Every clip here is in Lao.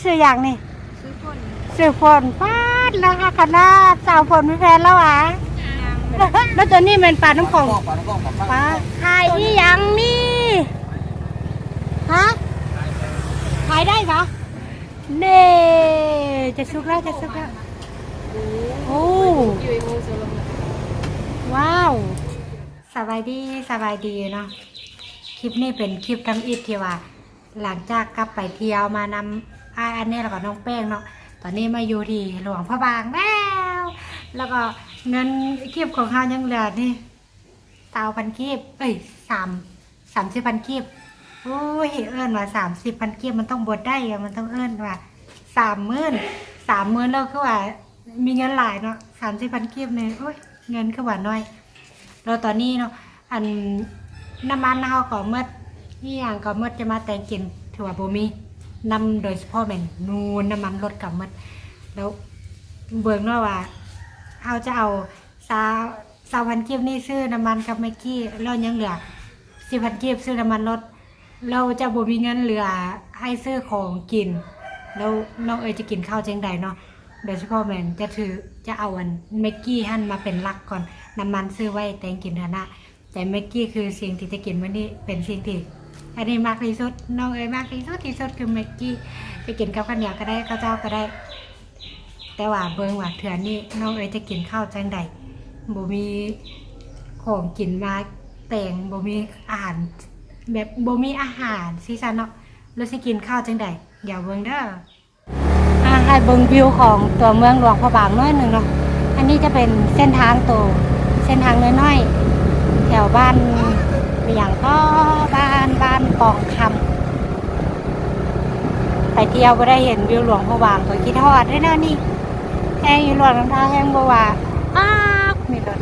ຊື່ຫຍັງນີ້? ຊື່ຝົນ. ຊື່ຝົນ. ປາດ ລາວຮັກຂະໜາດ. ສາວຝົນມີແຟນແລ້ວຫວາ? ຍັງ. ແລ້ວຕົວນີ້ແມ່ນປານ້ຳຂອງ? ປານ້ຳຂອງ. ປາຂາຍອີ່ຫຍັງນີ້? ຮະ? ຂາຍໄດ້ຫວາ? ເນ່ ຈະສຸກແລ້ວ ຈະສຸກແລ້ວ. ໂອ້ ວ້າວ. ສະບາຍດີ ສະບາຍດີເນາະ. ຄລິບນີ້ເປັນຄລິບທຳອິດທີ່ວ່າ ຫຼັງຈາກກັບໄປທ່ຽວມານຳອ້າຍອັນນີ້ ແລ້ວກໍນ້ອງແປ້ງເນາະ, ຕອນນີ້ມາຢູ່ທີ່ຫຼວງພະບາງແລ້ວ ແລ້ວກໍເງິນກີບຂອງເຮົາຍັງເຫຼືອນີ້ ຊາວພັນກີບ ເອີຍ ສາມ ສາມສິບພັນກີບ. ໂອ້ຍ ເອີ້ນວ່າສາມສິບພັນກີບ ມັນຕ້ອງບໍ່ໄດ້ ມັນຕ້ອງເອີ້ນວ່າສາມໝື່ນ ສາມໝື່ນ ແລ້ວຄືວ່າ ມີເງິນຫຼາຍເນາະ ສາມສິບພັນກີບນີ້ ໂອ້ຍ ເງິນຄືວ່າໜ້ອຍ. ແລ້ວຕອນນີ້ເນາະ ອັນ ນ້ຳມັນເຮົາກໍໝົດ ອີ່ຫຍັງກໍໝົດ ຈະມາແຕ່ງກິນ ຖືວ່າບໍ່ມີ ນຳ ໂດຍສະເພາະແມ່ນນູນ ນ້ຳມັນລົດກໍໝົດ. ແລ້ວເບິ່ງເນາະວ່າ ເຮົາຈະເອົາຊາວ ຊາວພັນກີບນີ້ຊື້ນ້ຳມັນກັບແມັກກີ້ ແລ້ວຍັງເຫຼືອສິບພັນກີບຊື້ນ້ຳມັນລົດ ແລ້ວຈະບໍ່ມີເງິນເຫຼືອໃຫ້ຊື້ຂອງກິນ ແລ້ວນ້ອງເອີຍຈະກິນເຂົ້າຈັ່ງໃດເນາະ? ໂດຍສະເພາະແມ່ນຈະຖື ຈະເອົາອັນແມັກກີ້ຫັ້ນມາເປັນຫຼັກກ່ອນ ນ້ຳມັນຊື້ໄວ້ແຕ່ງກິນຫັ້ນນະ. ແຕ່ແມັກກີ້ຄືສິ່ງທີ່ຈະກິນມື້ນີ້ ເປັນສິ່ງທີ່ອັນນີ້ມັກທີ່ສຸດ ນ້ອງເອີຍມັກທີ່ສຸດ ທີ່ສຸດຄືແມັກກີ້ ຈະກິນກັບເຂົ້າໜຽວກໍໄດ້ ເຂົ້າເຈົ້າກໍໄດ້. ແຕ່ວ່າເບິ່ງວ່າເທື່ອນີ້ນ້ອງເອີຍຈະກິນເຂົ້າຈັ່ງໃດ ບໍ່ມີຂອງກິນມາແຕ່ງ ບໍ່ມີອາຫານ ແບບບໍ່ມີອາຫານຊີ້ຊັ້ນເນາະ ແລ້ວຊິກິນເຂົ້າຈັ່ງໃດ? ດຽວເບິ່ງເດີ. ອ່າ ໃຫ້ເບິ່ງວິວຂອງຕົວເມືອງຫຼວງພະບາງໜ້ອຍໜຶ່ງເນາະ. ອັນນີ້ຈະເປັນເສັ້ນທາງໂຕ ເສັ້ນທາງນ້ອຍໆ ແຖວບ້ານ ອີ່ຫຍັງກໍ ບ້ານ ບ້ານປອງຄຳ. ໄປທ່ຽວບໍ່ໄດ້ເຫັນວິວຫຼວງພະບາງ ກໍຄິດຮອດເດ້ເນາະນີ້. ແຮງຢູ່ຫຼວງນ້ຳທາແຮງບໍ່ວ່າ ອາກ ມີລົດ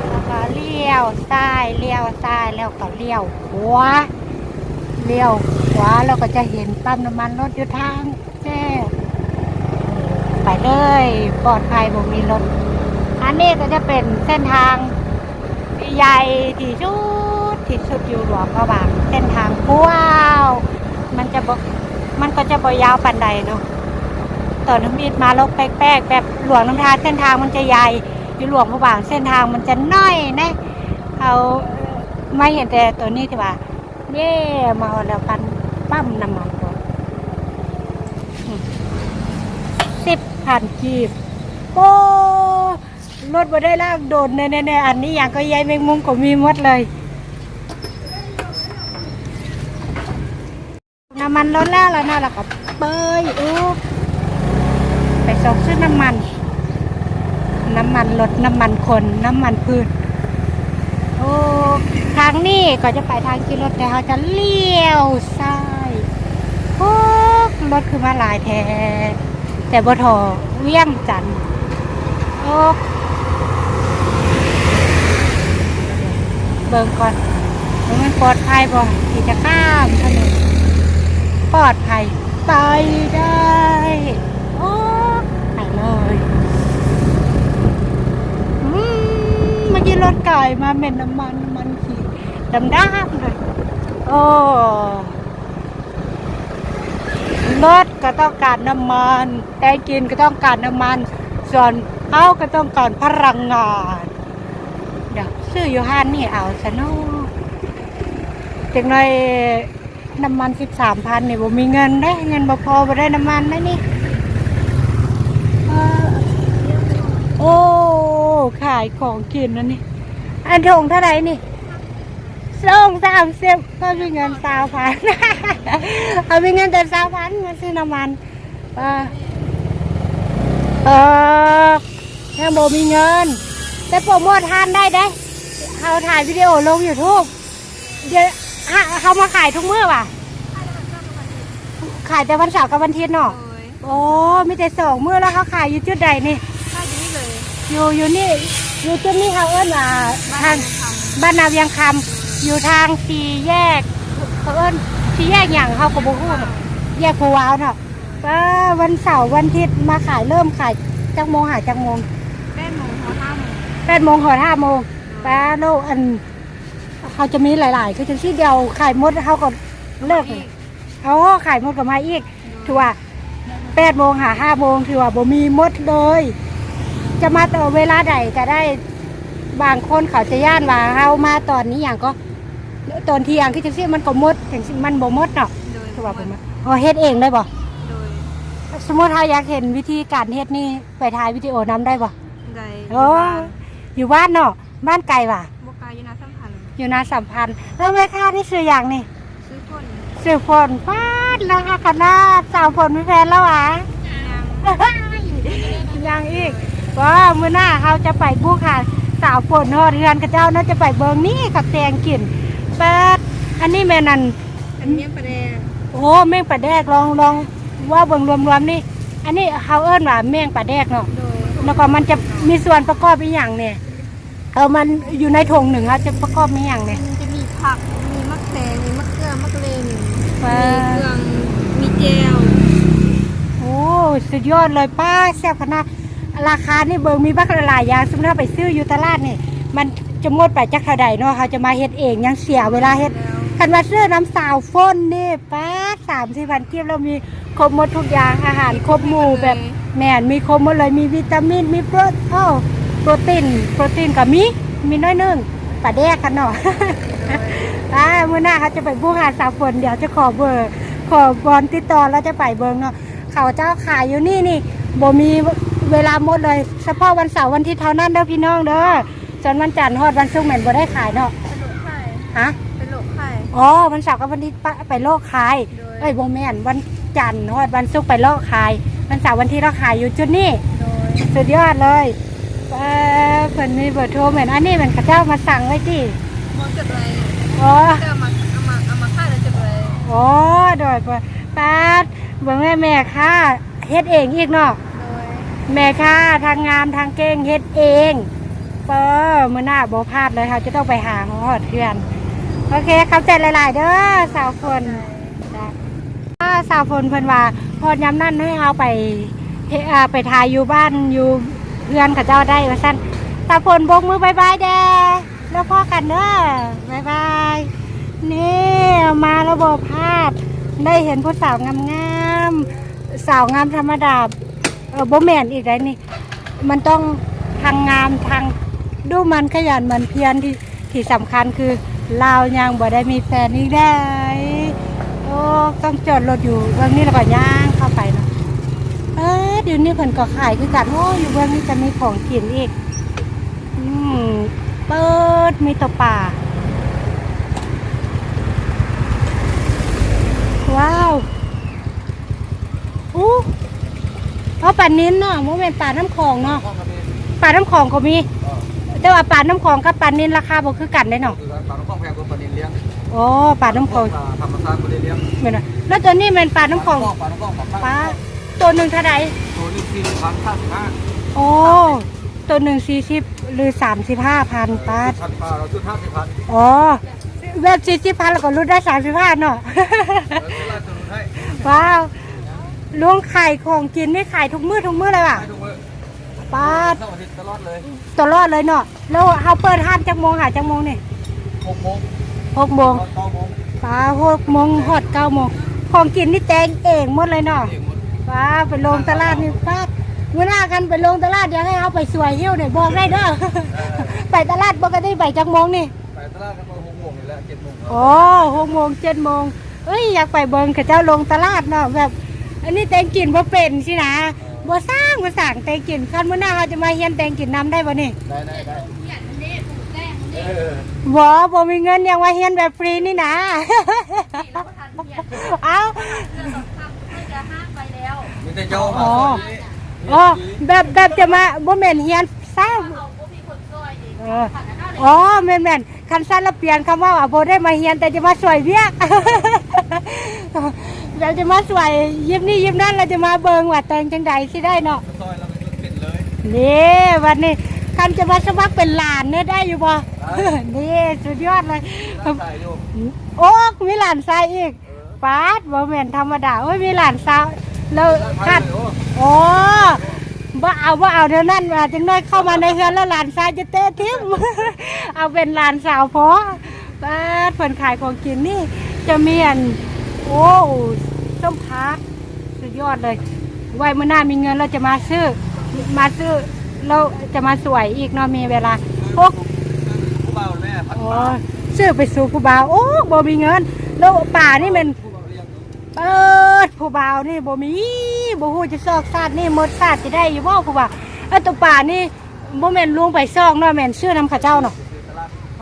ແລ້ວກໍລ້ຽວຊ້າຍ ລ້ຽວຊ້າຍ ແລ້ວກໍລ້ຽວຂວາ ລ້ຽວຂວາ ແລ້ວກໍຈະເຫັນປ້ຳນ້ຳມັນລົດຢູ່ທາງແຈ້ ໄປເລີຍ ປອດໄພ ບໍ່ມີລົດ. ອັນນີ້ກໍຈະເປັນເສັ້ນທາງ ທີ່ໃຫຍ່ທີ່ສຸດ ທີ່ສຸດຢູ່ຫຼວງພະບາງ ເສັ້ນທາງກວ້າງ ມັນຈະບໍ່ ມັນກໍຈະບໍ່ຍາວປານໃດເນາະ. ຕອນທຳອິດມາລົກແປກໆ ແບບຫຼວງນ້ຳທາເສັ້ນທາງມັນຈະໃຫຍ່ ຢູ່ຫຼວງພະບາງເສັ້ນທາງມັນຈະໜ້ອຍແນະ. ເຮົາມາເຫັນແຕ່ໂຕນີ້ທີ່ວ່າ ເຢ້ ມາຮອດແລ້ວ ປ້ຳ ປ້ຳນ້ຳມັນກ່ອນ ອືມ ສິບພັນກີບ ໂອ້ ລົດບໍ່ໄດ້ລ້າງດົນແນ່ໆ ອັນນີ້ຫຍັງກໍໃຍແມງມຸມກໍມີໝົດເລີຍ. ນ້ຳມັນລົດແລ້ວລະເນາະ ລະກໍເປີຍ ໂອ້ ໄປຊອກຊື້ນ້ຳມັນ ນ້ຳມັນລົດ ນ້ຳມັນຄົນ ນ້ຳມັນພືດ. ໂອ້ ທາງນີ້ກໍຈະໄປທາງຂີ່ລົດ ແຕ່ເຮົາຈະລ້ຽວຊ້າຍ. ໂອ້ ລົດຄືມາຫຼາຍແທ້ ແຕ່ບໍ່ທໍ່ວຽງຈັນ. ໂອ້ ເບິ່ງກ່ອນວ່າມັນປອດໄພບໍ່ ທີ່ຈະຂ້າມຖະໜົນ. ປອດໄພ ໄປໄດ້. ໂອ້ ໄປເລີຍ. ອືມ ເມື່ອກີ້ລົດກາຍມາແມ່ນນ້ຳມັນ ນ້ຳມັນຂີ້ດຳໆເລີຍ. ໂອ້ ລົດກໍຕ້ອງການນ້ຳມັນ ແຕ່ງກິນກໍຕ້ອງການນ້ຳມັນ ສ່ວນເຮົາກໍຕ້ອງການພະລັງງານ. ດຽວຊື້ຢູ່ຮ້ານນີ້ເອົາຊະເນາະ. ຈັກໜ້ອຍນ້ຳມັນສິບສາມພັນນີ້ ບໍ່ມີເງິນເດ້ ເງິນບໍ່ພໍ ບໍ່ໄດ້ນ້ຳມັນເດ້ນີ້. ເອີ ໂອ້ ຂາຍຂອງກິນອັນນີ້ ອັນຖົງເທົ່າໃດນີ້? ຖົງສາມສິບ ກໍມີເງິນຊາວພັນ ເຮົາມີເງິນແຕ່ຊາວພັນມາຊື້ນ້ຳມັນ. ເອີ ເອີ ຍັງບໍ່ມີເງິນ ແຕ່ໂປຣໂມດຮ້ານໄດ້ເດ້ ເຮົາຖ່າຍວິດີໂອລົງຢູທູບ. ດຽວ ເຮົາ ເຮົາມາຂາຍທຸກມື້ຫວາ? ຂາຍແຕ່ວັນເສົາກັບວັນທິດເນາະ. ໂອ້ ມີແຕ່ສອງມື້ ແລ້ວເຮົາຂາຍຢູ່ຈຸດໃດນີ້? ຂາຍຢູ່ນີ້ເລີຍ ຢູ່ ຢູ່ນີ້ ຢູ່ຈຸດນີ້ເຮົາເອີ້ນວ່າ ບ້ານນາວຽງຄຳ ບ້ານນາວຽງຄຳ ຢູ່ທາງສີ່ແຍກ ເຂົາເອີ້ນສີ່ແຍກຫຍັງ ເຮົາກໍບໍ່ຮູ້ເນາະ ແຍກພູວາວເນາະ. ເອີ ວັນເສົາວັນທິດມາຂາຍ ເລີ່ມຂາຍຈັກໂມງຫາຈັກໂມງ? ແປດໂມງຮອດຫ້າໂມງ ແປດໂມງຮອດຫ້າໂມງ. ປາໂລ ອັນ ເຮົາຈະມີຫຼາຍໆ ຄືຈັ່ງຊີ້ ດຽວຂາຍໝົດເຮົາກໍເລີກ. ໂອ້ ຂາຍໝົດກໍມາອີກ. ຖືວ່າແປດໂມງຫາຫ້າໂມງ ຖືວ່າບໍ່ມີໝົດເລີຍ. ຈະມາຕອນເວລາໃດກໍໄດ້. ບາງຄົນເຂົາຈະຢ້ານວ່າເຮົາມາຕອນນີ້ຫຍັງກໍ ຕອນທ່ຽງຄືຈັ່ງຊີ້ ມັນກໍໝົດ ຈັ່ງຊີ້ມັນບໍ່ໝົດເນາະ. ໂດຍ ຖືວ່າບໍ່ໝົດ. ບໍ່ໝົດ. ອໍ ເຮັດເອງໄດ້ບໍ່? ໂດຍ. ສົມມຸດເຮົາຢາກເຫັນວິທີການເຮັດນີ້ ໄປຖ່າຍວິດີໂອນຳໄດ້ບໍ່? ໄດ້. ໂອ້ ຢູ່ບ້ານ ຢູ່ບ້ານເນາະ. ບ້ານໄກຫວາ? ບໍ່ໄກ ຢູ່ນາສຳພັນ. ຢູ່ນາສຳພັນ. ເອີ ແມ່ຄ້ານີ້ຊື່ຫຍັງນີ້? ຊື່ຝົນ. ຊື່ຝົນ. ປາດ ໜ້າຮັກຂະໜາດ. ສາວຝົນມີແຟນແລ້ວຫວາ? ຍັງ. ຍັງອີກ. ບໍ່ ມື້ໜ້າເຮົາຈະໄປບຸກຫາສາວຝົນຮອດເຮືອນເຂົາເຈົ້າເນາະ ຈະໄປເບິ່ງນີ້ ເຂົາແຕ່ງກິນ. ປາດ ອັນນີ້ແມ່ນອັນ ອັນແມ່ງປາແດກ. ໂອ້ ແມ່ງປາແດກ. ລອງ ລອງເວົ້າເບິ່ງລວມໆນີ້. ອັນນີ້ເຮົາເອີ້ນວ່າແມ່ງປາແດກເນາະ. ໂດຍ. ແລ້ວກໍມັນຈະມີສ່ວນປະກອບອີ່ຫຍັງແດ່? ເອີ ມັນຢູ່ໃນຖົງໜຶ່ງ ເຮົາຈະປະກອບມີຫຍັງແດ່? ມັນຈະມີຜັກ ມີໝາກແຕງ ມີໝາກເຂືອ ໝາກເລັ່ນ ປາ ມີເຄື່ອງ ມີແຈ່ວ. ໂອ້ ສຸດຍອດເລີຍ. ປ້າ ແຊບຂະໜາດ. ລາຄານີ້ເບິ່ງມີບັກຫຼາຍໆຢ່າງ. ສົມມຸດເຮົາໄປຊື້ຢູ່ຕະຫຼາດນີ້ ມັນຈະໝົດໄປຈັກເທົ່າໃດເນາະ? ເຮົາຈະມາເຮັດເອງ ຍັງເສຍເວລາເຮັດ. ແລ້ວ ຄັນວ່າຊື້ນຳສາວຝົນນີ້ ປາດ ສາມສີ່ພັນກີບ ແລ້ວມີ ຄົບໝົດທຸກຢ່າງ ອາຫານຄົບໝູ່ແບບ ມີຄົບໝົດເລີຍ ແມ່ນ ມີຄົບໝົດເລີຍ ມີວິຕາມິນ ມີໂປຣ ໂອ້ ໂປຣຕີນ ໂປຣຕີນກໍມີ ມີໜ້ອຍໜຶ່ງ ປາແດກກັນເນາະ. ໂດຍ. ອ່າ ມື້ໜ້າເຮົາຈະໄປບຸກຫາສາວຝົນ ດຽວຈະຂໍເບີ ຂໍບ່ອນຕິດຕໍ່ ແລ້ວຈະໄປເບິ່ງເນາະ. ເຂົາເຈົ້າຂາຍຢູ່ນີ້ນີ້ ບໍ່ມີເວລາໝົດເລີຍ ສະເພາະວັນເສົາວັນທິດເທົ່ານັ້ນເດີພີ່ນ້ອງເດີ. ສ່ວນວັນຈັນຮອດວັນສຸກແມ່ນບໍ່ໄດ້ຂາຍເນາະ? ໄປໂລະຂາຍ. ຮະ? ໄປໂລະຂາຍ. ອໍ ວັນເສົາກັບວັນທິດປະ ໄປໂລະຂາຍ. ໂດຍ. ເອີຍ ບໍ່ແມ່ນ ວັນຈັນຮອດວັນສຸກໄປເລາະຂາຍ ວັນເສົາວັນທິດເລາະຂາຍຢູ່ຈຸດນີ້. ໂດຍ. ສຸດຍອດເລີຍ. ເອີ ເພິ່ນມີເບີໂທແມ່ນ ອັນນີ້ແມ່ນເຂົາເຈົ້າມາສັ່ງໄວ້ຕິ? ບໍ່ ຈົດໄວ້. ອໍ ເຈົ້າມາ ເອົາມາ ເອົາມາຂາຍແລ້ວຈົດໄວ້. ອໍ ໂດຍ. ປາດ ເບິ່ງແມ່ ແມ່ຄ້າ ເຮັດເອງອີກເນາະ. ໂດຍ. ແມ່ຄ້າທັງງາມທັງເກັ່ງ ເຮັດເອງ. ເປີ ມື້ໜ້າບໍ່ພາດເລີຍ ເຮົາຈະຕ້ອງໄປຫາຮອດເຮືອນ. ໂອເຄ ຂອບໃຈຫຼາຍໆເດີສາວຝົນ. ຂອບໃຈ. ສາວຝົນເພິ່ນວ່າ ຮອດຍາມນັ້ນໃຫ້ເຮົາໄປ ເຮັດ ອ່າ ໄປຖ່າຍຢູ່ບ້ານຢູ່ເຮືອນເຂົາເຈົ້າໄດ້ວ່າຊັ້ນ. ສາວຝົນໂບກມືບາຍບາຍແດ່. ແລ້ວພໍ້ກັນເດີ ບາຍບາຍ. ນີ້ ມາແລ້ວບໍ່ພາດ ໄດ້ເຫັນຜູ້ສາວງາມໆ ສາວງາມທຳມະດາ ເອີ ບໍ່ແມ່ນອີກໃດນີ້ ມັນຕ້ອງທັງງາມ ທັງດຸໝັ່ນຂະຫຍັນໝັ່ນພຽນ ທີ່ ທີ່ສຳຄັນຄືລາວຍັງບໍ່ໄດ້ມີແຟນອີກໃດ. ໂອ້ ຕ້ອງຈອດລົດຢູ່ເບື້ອງນີ້ ແລ້ວກໍຍ່າງເຂົ້າໄປເນາະ. ເອີ ດຽວນີ້ເພິ່ນກໍຂາຍຄືກັນ. ໂອ້ ຢູ່ເບື້ອງນີ້ຈະມີຂອງກິນອີກ. ອືມ ເປີດ ມີແຕ່ປາ. ວ້າວ ອູ້ ເອົາປານິນເນາະ ບໍ່ແມ່ນປານ້ຳຂອງເນາະ. ປານ້ຳຂອງກໍມີ ເອີ ແຕ່ວ່າປານ້ຳຂອງກັບປານິນລາຄາບໍ່ຄືກັນເດ້ເນາະ. ຄືກັນ ປານ້ຳຂອງແພງກວ່າປານິນລ້ຽງ. ອໍ ປານ້ຳຂອງ ປາທຳມະຊາດບໍ່ໄດ້ລ້ຽງ. ແມ່ນຫວາ? ແລ້ວຕົວນີ້ແມ່ນປານ້ຳຂອງ? ປານ້ຳຂອງ ປານ້ຳຂອງ ປາ ປາ ໂຕໜຶ່ງເທົ່າໃດ? ໂຕໜຶ່ງສີ່ສິບພັນ ຫ້າສິບຫ້າ. ໂອ້ ໂຕໜຶ່ງສີ່ສິບ ຫຼື ສາມສິບຫ້າພັນ. ເອີ ປາ ຊຸດພັນປາ ເອົາຊຸດຫ້າສິບພັນ. ອໍ ແບບສີ່ສິບພັນ ແລ້ວກໍຫຼຸດໄດ້ສາມສິບຫ້າເນາະ. ເອີ ເອີ ຫຼາຍຕົວຫຼຸດໃຫ້. ວ້າວ ລຸງຂາຍຂອງກິນນີ້ຂາຍທຸກມື້ ທຸກມື້ເລີຍຫວາ? ຂາຍທຸກມື້. ປາດ ເສົາອາທິດຕະຫຼອດເລີຍ. ຕະຫຼອດເລີຍເນາະ. ແລ້ວເຮົາເປີດຮ້ານຈັກໂມງຫາຈັກໂມງນີ້? ຫົກໂມງ ຫົກໂມງ ຮອດເກົ້າໂມງ. ປາ ຫົກໂມງຮອດເກົ້າໂມງ. ຂອງກິນນີ້ແຕ່ງເອງໝົດເລີຍເນາະ. ແຕ່ງເອງໝົດ. ປາ ໄປລົງຕະຫຼາດນີ້ ປາດ ມື້ໜ້າຄັນໄປລົງຕະຫຼາດ ຢາກໃຫ້ເຮົາໄປຊ່ວຍຫິ້ວນີ້ ບອກໄດ້ເດີ. ເອີ ໄປຕະຫຼາດປົກກະຕິໄປຈັກໂມງນີ້? ໄປຕະຫຼາດກໍຫົກໂມງນີ້ແຫຼະ ເຈັດໂມງ. ອໍ ຫົກໂມງ ເຈັດໂມງ. ເອີຍ ຢາກໄປເບິ່ງເຂົາເຈົ້າລົງຕະຫຼາດເນາະ ແບບ ອັນນີ້ແຕ່ງກິນບໍ່ເປັນຊີ້ນະ. ເອີ ບໍ່ຊ່າງ ບໍ່ຊ່າງແຕ່ງກິນ. ຄັນມື້ໜ້າເຮົາຈະມາຮຽນແຕ່ງກິນນຳໄດ້ບໍ່ນີ້? ໄດ້ ໄດ້ ໄດ້. ເອີ ບໍ່ ບໍ່ມີເງິນ ຍັງມາຮຽນແບບຟຣີນີ້ນະ. ເອົາ ມີແຕ່ເຈົ້າມາຊ່ອຍ. ອໍ ອໍ ແບບ ແບບຈະມາ ບໍ່ແມ່ນຮຽນ ຊາວ ເອີ ອໍ ແມ່ນໆ ຄັນຊັ້ນລະປ່ຽນຄຳເວົ້າ ອາ ບໍ່ໄດ້ມາຮຽນ ແຕ່ຈະມາຊ່ວຍວຽກ. ແບບຈະມາຊ່ວຍຢິບນີ້ຢິບນັ້ນ ແລ້ວຈະມາເບິ່ງວ່າແຕ່ງຈັ່ງໃດຊິໄດ້ເນາະ. ມາຊ່ອຍແລ້ວກໍຈົນເປັນເລີຍ. ນີ້ ບັດນີ້ ຄັນຈະມາສະໝັກເປັນຫຼານນີ້ໄດ້ຢູ່ບໍ່? ໄດ້. ນີ້ ສຸດຍອດເລີຍ. ມີຫຼານຊາຍຢູ່. ໂອ້ ມີຫຼານຊາຍອີກ. ເອີ ປາດ ບໍ່ແມ່ນທຳມະດາ. ໂອ້ຍ ມີຫຼານຊາຍແລ້ວ. ຄັນ ໂອ້ ອໍ ບໍ່ເອົາ ບໍ່ເອົາແນວນັ້ນ ວ່າຈັກໜ້ອຍເຂົ້າມາໃນເຮືອນແລ້ວຫຼານຊາຍຈະເຕະຖິ້ມ. ເອົາເປັນຫຼານສາວພໍ. ປາດ ເພິ່ນຂາຍຂອງກິນນີ້ ຈະມີອັນ ໂອ້ ສົ້ມຜັກ ສຸດຍອດເລີຍ. ໄວ້ມື້ໜ້າມີເງິນແລ້ວຈະມາຊື້ ມາຊື້ ແລ້ວຈະມາຊ່ວຍອີກເນາະ ມີເວລາ. ໂອ້ ຜູ້ບ່າວແມ່ ໂອ້ ຊື້ໄປສູ່ຜູ້ບ່າວ. ໂອ້ ບໍ່ມີເງິນ. ແລ້ວປານີ້ແມ່ນ ເອີ ຜູ້ບ່າວນີ້ບໍ່ມີ ບໍ່ຮູ້ຈະຊອກຊາດນີ້ໝົດຊາດຈະໄດ້ຢູ່ບໍ່ ຜູ້ບ່າວ. ເອີ ໂຕປານີ້ ບໍ່ແມ່ນລຸງໄປຊອກເນາະ ແມ່ນຊື້ນຳເຂົາເຈົ້າເນາະ.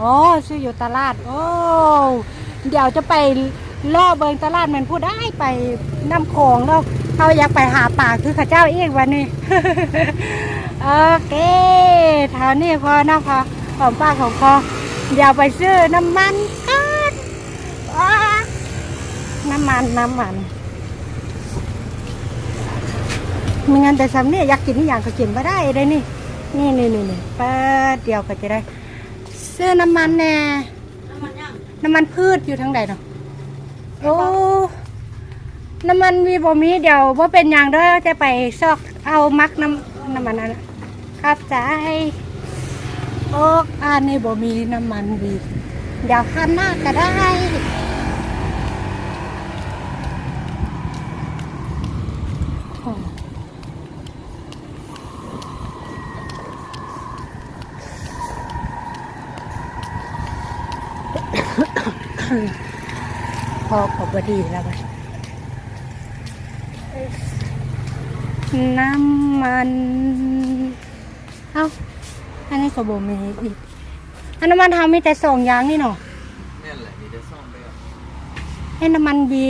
ອໍ ຊື້ຢູ່ຕະຫຼາດ. ໂອ້ ດຽວຈະໄປເລາະເບິ່ງຕະຫຼາດ ແມ່ນຜູ້ໃດໄປນ້ຳຂອງແລ້ວ ເຮົາຢາກໄປຫາປາຄືເຂົາເຈົ້າອີກບັດນີ້. ໂອເຄ ເທົ່ານີ້ພໍເນາະ ພໍຫອມປາກຫອມຄໍ. ດຽວໄປຊື້ນ້ຳມັນກ່ອນ. ອໍ ນ້ຳມັນ ນ້ຳມັນ ມີເງິນແຕ່ສ່ຳນີ້ ຢາກກິນອີ່ຫຍັງກໍກິນບໍ່ໄດ້ເດ້ນີ້. ນີ້ໆໆ ແປັບດຽວກໍຈະໄດ້ ຊື້ນ້ຳມັນແດ່. ນ້ຳມັນຫຍັງ? ນ້ຳມັນພືດຢູ່ທາງໃດເນາະ? ໂອ້ ນ້ຳມັນມີບໍ່ມີ ດຽວບໍ່ເປັນຫຍັງເດີ ຈະໄປຊອກເອົາໝັກນ້ຳ ນ້ຳມັນນັ້ນ. ຂອບໃຈ. ໂອ້ ອັນນີ້ບໍ່ມີນ້ຳມັນດີ ດຽວຄັນໜ້າກໍໄດ້. ໂອ້ ພໍກໍບໍ່ດີແລ້ວ ນ້ຳມັນ. ເອົ້າ ອັນນີ້ກໍບໍ່ມີອີກ. ອັນນ້ຳມັນເຮົາມີແຕ່ສອງຢ່າງນີ້ເນາະ. ແມ່ນແຫຼະ ມີແຕ່ສອງແບບ. ເອີ ນ້ຳມັນບີ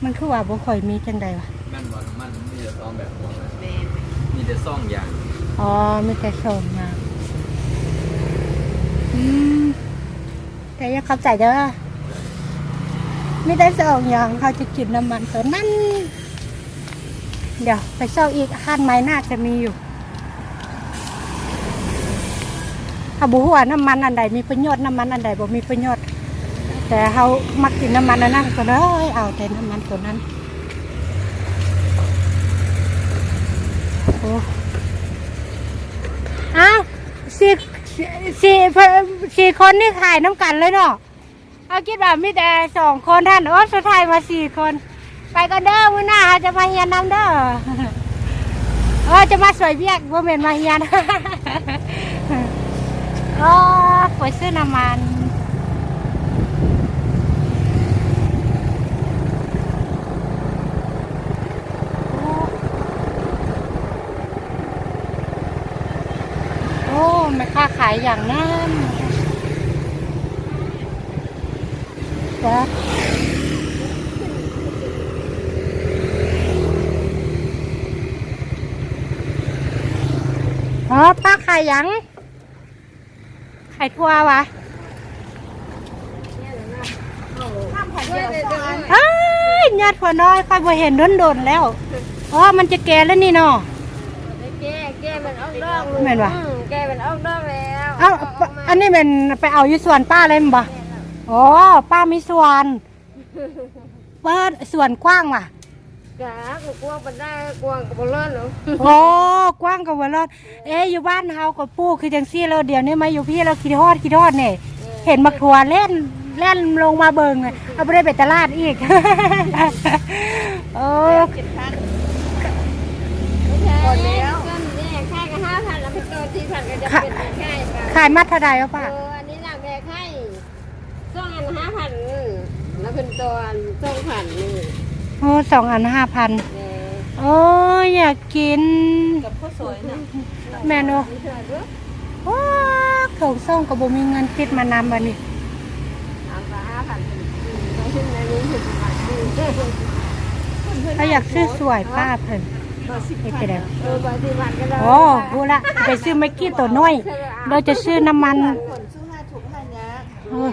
ມັນຄືວ່າບໍ່ຄ່ອຍມີຈັ່ງໃດວະ? ແມ່ນບໍ່? ນ້ຳມັນມີແຕ່ສອງແບບບໍ່? ແມ່ນ ມີແຕ່ສອງຢ່າງ. ອໍ ມີແຕ່ສອງຢ່າງ. ອືມ ແຕ່ຢ່າຂອບໃຈເດີ. ມີແຕ່ສອງຢ່າງ ເຮົາຈະກິນນ້ຳມັນຕົວນັ້ນ. ດຽວໄປຊອກອີກ ຮ້ານໃໝ່ໜ້າຈະມີຢູ່. ເຮົາບໍ່ຮູ້ວ່ານ້ຳມັນອັນໃດມີປະໂຫຍດ ນ້ຳມັນອັນໃດບໍ່ມີປະໂຫຍດ ແຕ່ເຮົາມັກກິນນ້ຳມັນອັນນັ້ນ ກໍເລີຍເອົາແຕ່ນ້ຳມັນຕົວນັ້ນ. ໂອ້ ອ້າວ ສີ່ ສີ່ ສີ່ຄົນນີ້ຂາຍນຳກັນເລີຍເນາະ. ເຮົາຄິດວ່າມີແຕ່ສອງຄົນຫັ້ນ. ໂອ້ ສຸດທ້າຍມາສີ່ຄົນ. ໄປກ່ອນເດີ ມື້ໜ້າເຮົາຈະມາຮຽນນຳເດີ. ເອີ ຈະມາຊ່ວຍວຽກ ບໍ່ແມ່ນມາຮຽນ. ໂອ້ ໄປຊື້ນ້ຳມັນ. ໂອ້ ແມ່ຄ້າຂາຍຫຍັງນັ້ນ? ອໍ ປ້າຂາຍຫຍັງ? ຂາຍຖົ່ວຫວາ? ເອີຍ ຍອດຖົ່ວນ້ອຍ ຂ້ອຍບໍ່ເຫັນດົນໆແລ້ວ. ອໍ ມັນຈະແກ່ແລ້ວນີ້ເນາະ. ແກ່ ແກ່ມັນອອກດອກ. ແມ່ນຫວາ? ອືມ ແກ່ມັນອອກດອກແລ້ວ. ເອົ້າ ອອກມາ. ອັນນີ້ແມ່ນໄປເອົາຢູ່ສວນປ້າເລີຍແມ່ນບໍ່? ແມ່ນແລ້ວ. ອໍ ປ້າມີສວນ. ເປີດສວນກວ້າງຫວາ? ກະ ກະກວ້າງປານໃດ ກວ້າງກໍບໍ່ລອດເນາະ. ໂອ້ ກວ້າງກໍບໍ່ລອດ. ເອ ຢູ່ບ້ານເຮົາກໍປູກຄືຈັ່ງຊີ້ແລ້ວ ດຽວນີ້ມາຢູ່ພີ້ແລ້ວຄິດຮອດ ຄິດຮອດນີ້. ເອີ ເຫັນບັກຖົ່ວແລ່ນ ແລ່ນລົງມາເບິ່ງ ເອົາ ບໍ່ໄດ້ໄປຕະຫຼາດອີກ. ໂອ້ ເຈັດພັນ ບໍ່ແພງ ແມ່ຂາຍກໍຫ້າພັນ ແລ້ວເພິ່ນຕໍ່ສີ່ພັນ ກໍຈະເປັນແມ່ຂາຍ. ຂາຍມັດເທົ່າໃດ ປ້າ? ເອີ ອັນນີ້ນະແມ່ຂາຍ ສອງອັນຫ້າພັນ ແລ້ວເພິ່ນຕໍ່ອັນສອງພັນນີ້. ໂອ້ ສອງອັນຫ້າພັນ. ແມ່ນ. ໂອ້ຍ ຢາກກິນ ກັບເຂົ້າສອຍນະ. ແມ່ນບໍ່? ມີເທື່ອເດີ. ໂອ້ ຖົງສອງກໍບໍ່ມີເງິນຕິດມານຳບັດນີ້. ເອົາກໍຫ້າພັນ ເຮົາຢາກຊື້ສວຍປ້າເພິ່ນ. ເຮັດຈັ່ງໃດ? ເອີ ບໍ່ຊິວັດກໍໄດ້. ໂອ້ ຮູ້ລະ ໄປຊື້ແມັກກີ້ໂຕນ້ອຍ ແລ້ວຈະຊື້ນ້ຳມັນ. ເອີ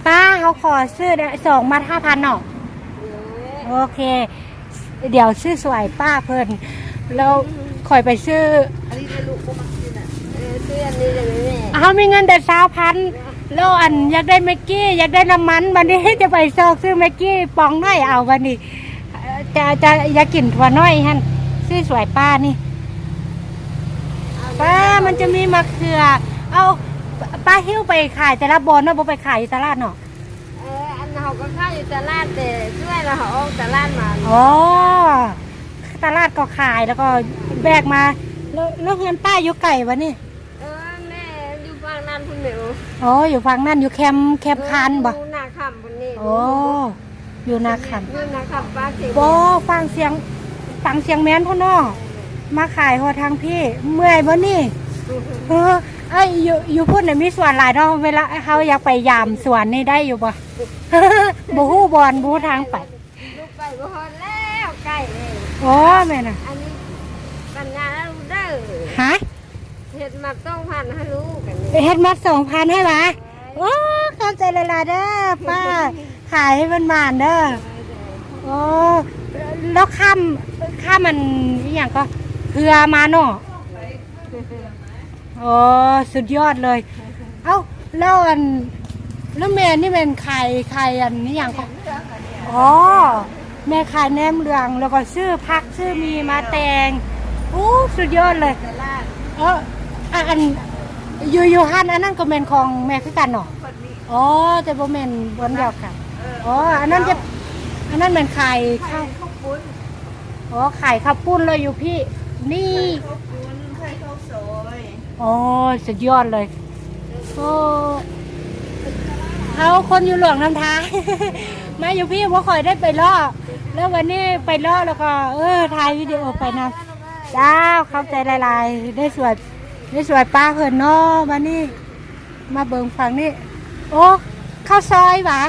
ປ້າ ເຮົາຂໍຊື້ໄດ້ສອງມັດຫ້າພັນເນາະ. ໂອເຄ ດຽວຊື້ສວຍປ້າເພິ່ນ ແລ້ວຂ້ອຍໄປຊື້. ອັນນີ້ເດ້ລູກ ບໍ່ມັກກິນນະ. ເອີ ຊື້ອັນນີ້ເດ້ແມ່. ເຮົາມີເງິນແຕ່ຊາວພັນ ແລ້ວອັນຢາກໄດ້ແມັກກີ້ ຢາກໄດ້ນ້ຳມັນ ບັດນີ້ຈະໄປຊອກຊື້ແມັກກີ້ປອງໜ້ອຍເອົາບັດນີ້. ຈະ ຈະຢາກກິນຖົ່ວນ້ອຍຫັ້ນ ຊື້ສວຍປ້ານີ້. ປ້າ ມັນຈະມີໝາກເຂືອ. ເອົາ ປ້າຫິ້ວໄປຂາຍແຕ່ລະບ່ອນເນາະ ບໍ່ໄປຂາຍຢູ່ຕະຫຼາດເນາະ. ເອີ ອັນເຮົາ ເຮົາກໍຂາຍຢູ່ຕະຫຼາດ ແຕ່ສ່ວນຫຼາຍເຮົາອອກຕະຫຼາດມາ. ອໍ ຕະຫຼາດກໍຂາຍ ແລ້ວກໍແບກມາ. ແລ້ວ ແລ້ວເຮືອນປ້າຢູ່ໄກບໍ່ນີ້? ເອີ ແມ່ຢູ່ຝັ່ງນັ້ນພຸ້ນແມ່. ອໍ ຢູ່ຝັ່ງນັ້ນ ຢູ່ແຄມ ແຄມຄານບໍ່? ຢູ່ນາຄຳພຸ້ນນີ້. ອໍ ຢູ່ນາຄຳ. ຢູ່ນາຄຳ ປ້າເຊງ. ບໍ່ ຟັງສຽງ ຟັງສຽງແມ່ນພຸ້ນເນາະ. ມາຂາຍຮອດທາງພີ້ ເມື່ອຍບໍ່ນີ້? ເອີ ເອີຍ ຢູ່ ຢູ່ພຸ້ນນະມີສວນຫຼາຍເນາະ. ເວລາເຮົາຢາກໄປຢາມສວນນີ້ໄດ້ຢູ່ບໍ່? ບໍ່ຮູ້ບ່ອນ ບໍ່ຮູ້ທາງໄປ. ລູກໄປບໍ່ຮອດແລ້ວ ໃກ້ແລ້ວ. ອໍ ແມ່ນນະ. ອັນນີ້ປັນຍາລູກເດີ. ຮະ? ເຮັດມັດສອງພັນໃຫ້ລູກ ອັນນີ້ ເຮັດມັດສອງພັນໃຫ້ຫວາ? ໂອ້ ຂອບໃຈຫຼາຍໆເດີປ້າ ຂາຍໃຫ້ໝານໆເດີ. ໂອ້ ແລ້ວຂ້າມ ຂ້າມອັນ ອີ່ຫຍັງກໍ ເຮືອມາເນາະ. ໂອ້ ສຸດຍອດເລີຍ. ເອົ້າ ແລ້ວອັນ ແລ້ວແມ່ນີ້ແມ່ນຂາຍ ຂາຍອັນ ອີ່ຫຍັງກໍ ອໍ ແມ່ຂາຍແໜມເຫຼືອງ ແລ້ວກໍຊື້ຜັກຊື້ໝີ່ມາແຕ່ງ. ໂອ້ ສຸດຍອດເລີຍ. ເອີ ອາ ອັນ ຢູ່ ຢູ່ຮ້ານອັນນັ້ນກໍແມ່ນຂອງແມ່ຄືກັນເນາະ? ອໍ ແຕ່ບໍ່ແມ່ນບ່ອນດຽວກັນ. ອໍ ອັນນັ້ນຈະ ອັນນັ້ນແມ່ນຂາຍເຂົ້າ ອໍ ຂາຍເຂົ້າປຸ້ນ ແລ້ວຢູ່ພີ້ນີ້ ອໍ ສຸດຍອດເລີຍ. ໂອ້ ເຮົາຄົນຢູ່ຫຼວງນ້ຳທາ ມາຢູ່ພີ້ບໍ່ຄ່ອຍໄດ້ໄປເລາະ ແລ້ວວັນນີ້ໄປເລາະ ແລ້ວກໍ ເອີ ຖ່າຍວິດີໂອໄປນຳ. ເຈົ້າ ຂອບໃຈຫຼາຍໆ ໄດ້ຊ່ວຍ ໄດ້ຊ່ວຍປ້າເພິ່ນເນາະ. ບັດນີ້ມາເບິ່ງຝັ່ງນີ້ ໂອ້ ເຂົ້າຊອຍຫວາ?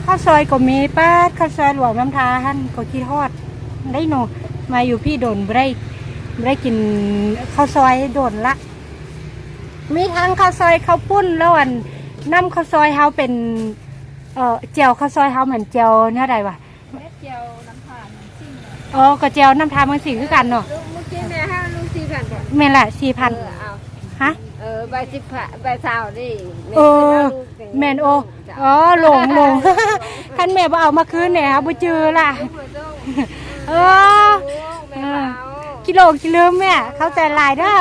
ເຂົ້າຊອຍກໍມີ. ປາດ ເຂົ້າຊອຍຫຼວງນ້ຳທາຫັ້ນ ກໍຄິດຮອດໄດ໋ເນາະ. ມາຢູ່ພີ້ດົນ ບໍ່ໄດ້ ບໍ່ໄດ້ກິນເຂົ້າຊອຍດົນລະ. ມີທັງເຂົ້າຊອຍເຂົ້າປຸ້ນ ແລ້ວອັນ ນ້ຳເຂົ້າຊອຍເຮົາເປັນ ເອີ ແຈ່ວເຂົ້າຊອຍເຮົາແມ່ນແຈ່ວແນວໃດຫວາ? ແມ່ແຈ່ວນ້ຳທາເມືອງສິງ. ອໍ ກໍແຈ່ວນ້ຳທາເມືອງສິງຄືກັນເນາະ. ເອີ ເມື່ອກີ້ແມ່ໃຫ້ລູກສີ່ພັນບໍ່? ແມ່ນລະ ສີ່ພັນ. ເອີ ເອົາ ຮະ? ເອີ ໃບສິບ ໃບຊາວນີ້ ເອີ ແມ່ນ. ໂອ້ ອໍ ຫຼົງ ຫຼົງ ຄັນແມ່ບໍ່ເອົາມາຄືນແນ່ ເຮົາບໍ່ຈື່ລະ. ເອີ ແມ່ບໍ່ເອົາ ຂີ້ຫຼົງຂີ້ລືມແມ່. ເຂົ້າໃຈຫຼາຍເດີ.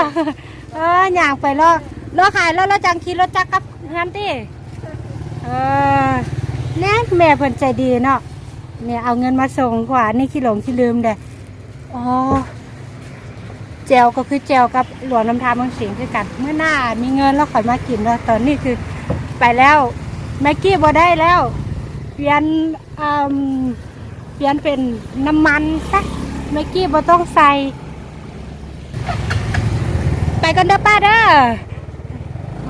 ເອີ ຍ່າງໄປເລາະ ເລາະຂາຍແລ້ວ ແລ້ວຈັ່ງຂີ່ລົດຈັກກັບເຮືອນຕິ. ເອີ ແນ່ ແມ່ເພິ່ນໃຈດີເນາະ. ແມ່ເອົາເງິນມາສົ່ງກວ່າ ອັນນີ້ຂີ້ຫຼົງຂີ້ລືມເດ້. ອໍ ແຈ່ວກໍຄືແຈ່ວກັບຫຼວງນ້ຳທາເມືອງສິງຄືກັນ. ມື້ໜ້າມີເງິນແລ້ວຄ່ອຍມາກິນເນາະ. ຕອນນີ້ຄືໄປແລ້ວ ແມັກກີ້ບໍ່ໄດ້ແລ້ວ ປ່ຽນ ອາ ປ່ຽນເປັນນ້ຳມັນຊະ ແມັກກີ້ບໍ່ຕ້ອງໃສ່. ໄປກ່ອນເດີປ້າເດີ.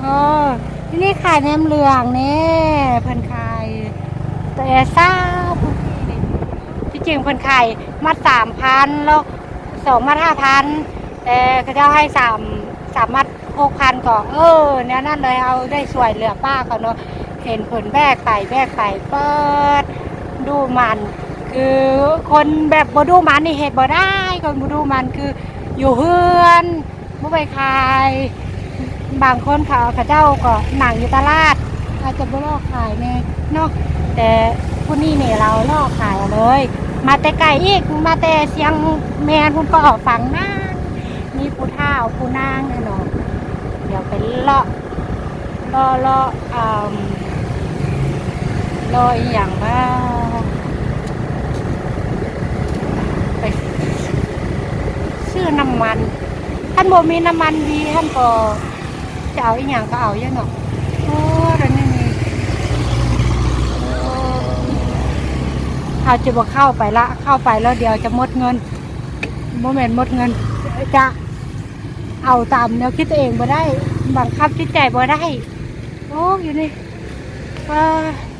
ໂອ້ ທີ່ນີ້ຂາຍແໜມເຫຼືອງນີ້ ເພິ່ນຂາຍແຕ່ເຊົ້າ. ທີ່ຈິງເພິ່ນຂາຍມັດສາມພັນ ແລ້ວສອງມັດຫ້າພັນ ແຕ່ເຂົາເຈົ້າໃຫ້ສາມ ສາມມັດຫົກພັນ ກໍ ເອີ ແນວນັ້ນເລີຍ. ເຮົາໄດ້ຊ່ວຍເຫຼືອປ້າເຂົາເນາະ. ເຫັນເພິ່ນແບກໄປ ແບກໄປ ເປີດ ດຸໝັ່ນ ຄືຄົນແບບບໍ່ດຸໝັ່ນນີ້ເຮັດບໍ່ໄດ້. ຄົນບໍ່ດຸໝັ່ນຄືຢູ່ເຮືອນ ບໍ່ໄປຂາຍ. ບາງຄົນເຂົາ ເຂົາເຈົ້າກໍນັ່ງຢູ່ຕະຫຼາດ ອາດຈະບໍ່ຫຼອກຂາຍແນ່ເນາະ ແຕ່ຜູ້ນີ້ນີ້ລາວຫຼອກຂາຍເອົາເລີຍ. ມາແຕ່ໄກອີກ ມາແຕ່ຊຽງແມນພຸ້ນ ກໍອອກຝັ່ງນັ້ນ ມີຜູ້ທ້າວຜູ້ນາງຫັ້ນເນາະ. ດຽວໄປເລາະ ເລາະ ເລາະ ເອີ່ມ ເລາະອີ່ຫຍັງວ່າ ໄປຊື້ນ້ຳມັນ. ຄັນບໍ່ມີນ້ຳມັນດີຫັ້ນກໍຈະເອົາອີ່ຫຍັງກໍເອົາຢູ່ເນາະ. ໂອ້ ດຽວນີ້ນີ້ ເຮົາຈະບໍ່ເຂົ້າໄປລະ ເຂົ້າໄປແລ້ວດຽວຈະໝົດເງິນ. ບໍ່ແມ່ນໝົດເງິນ ຈະເອົາຕາມແນວຄິດຕົວເອງບໍ່ໄດ້ ບັງຄັບຈິດໃຈບໍ່ໄດ້. ໂອ້ ຢູ່ນີ້ ເອີ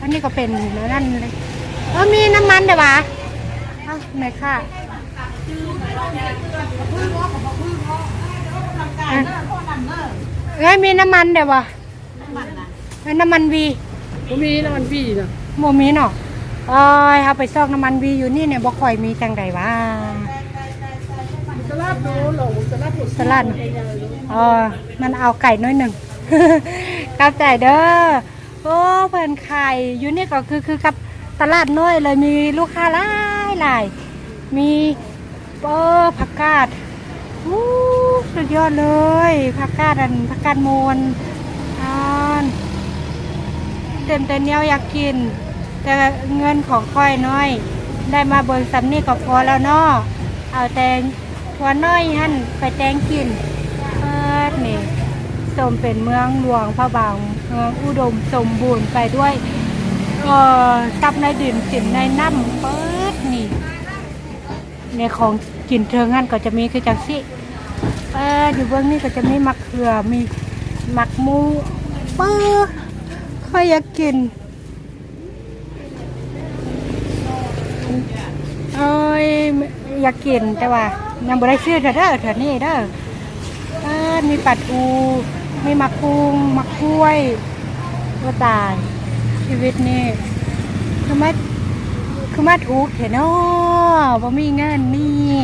ອັນນີ້ກໍເປັນແນວນັ້ນເລີຍ. ເອີ ມີນ້ຳມັນເດ້ຫວາ? ເອົ້າ ແມ່ຄ້າ ເອີຍ ມີນ້ຳມັນເດ້ຫວາ? ນ້ຳມັນຫວາ? ນ້ຳມັນວີ ບໍ່ມີນ້ຳມັນວີນະ ບໍ່ມີເນາະ. ເອີຍ ເຮົາໄປຊອກນ້ຳມັນວີຢູ່ນີ້ແນ່ ບໍ່ຄ່ອຍມີ. ຈັ່ງໃດຫວາ? ຕະຫຼາດໂລ ຕະຫຼາດ ຕະຫຼາດ ອໍ ມັນເອົາໄກໜ້ອຍໜຶ່ງ. ຂອບໃຈເດີ. ໂອ້ ເພິ່ນຂາຍຢູ່ນີ້ກໍຄື ຄືກັບຕະຫຼາດນ້ອຍເລີຍ ມີລູກຄ້າຫຼາຍໆ ມີ ເອີ ຜັກກາດ ໂອ້ ສຸດຍອດເລີຍ ຜັກກາດ ອັນ ຜັກກາດໂມນ ອັນ ຕື່ມແຕ່ແນວຢາກກິນ, ແຕ່ເງິນຂອງຂ້ອຍນ້ອຍ, ໄດ້ມາເບິ່ງສ່ຳນີ້ກໍພໍແລ້ວເນາະ. ເອົາແຕ່ຖົ່ວນ້ອຍຫັ້ນໄປແຕ່ງກິນ. ເປີດນີ້ ສົມເປັນເມືອງຫຼວງພະບາງ, ເມືອງອຸດົມສົມບູນໄປດ້ວຍ ເອີ ຊັບໃນດິນສິນໃນນ້ຳ. ເປີດນີ້ ໃນຂອງກິນເທິງຫັ້ນກໍຈະມີຄືຈັ່ງຊີ້. ເອີ ຢູ່ເບື້ອງນີ້ກໍຈະມີໝາກເຂືອ, ມີໝາກມູ. ເປີ ຂ້ອຍຢາກກິນ. ໂອ້ຍ ຢາກກິນ ແຕ່ວ່າຍັງບໍ່ໄດ້ຊື້ເທື່ອເດີ ເທື່ອນີ້ເດີ. ເອີ ມີປາທູ, ມີໝາກຄຸງ, ໝາກກ້ວຍ. ໂອ້ ຕາຍ ຊີວິດນີ້ ຄືມາ ຄືມາທຸກແທ້ເນາະ, ບໍ່ມີເງິນນີ້.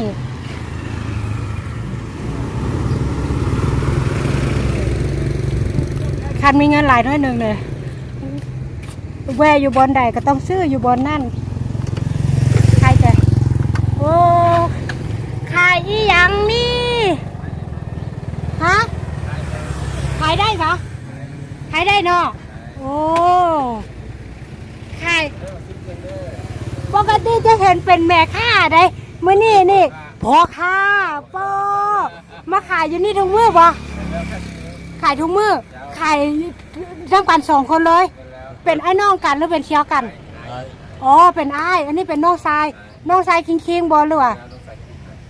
ຄັນມີເງິນຫຼາຍໜ້ອຍໜຶ່ງເລີຍ ແວ່ຢູ່ບ່ອນໃດກໍຕ້ອງຊື້ຢູ່ບ່ອນນັ້ນ. ຂາຍແຕ່ ໂອ້ ຂາຍອີ່ຫຍັງນີ້? ຮະ? ຂາຍໄດ້ຫວາ? ຂາຍໄດ້ເນາະ. ໂອ້ ຂາຍ ປົກກະຕິຈະເຫັນເປັນແມ່ຄ້າໃດ໋, ມື້ນີ້ນີ້ພໍ່ຄ້າ. ປໍ ມາຂາຍຢູ່ນີ້ທຸກມື້ບໍ່? ຂາຍທຸກມື້. ຂາຍນຳກັນສອງຄົນເລີຍ? ເປັນອ້າຍນ້ອງກັນ ຫຼືເປັນສ່ຽວກັນ? ອໍ ເປັນອ້າຍ. ອັນນີ້ເປັນນ້ອງຊາຍ. ນ້ອງຊາຍຄິງໆບໍ່ ຫຼືວ່າ?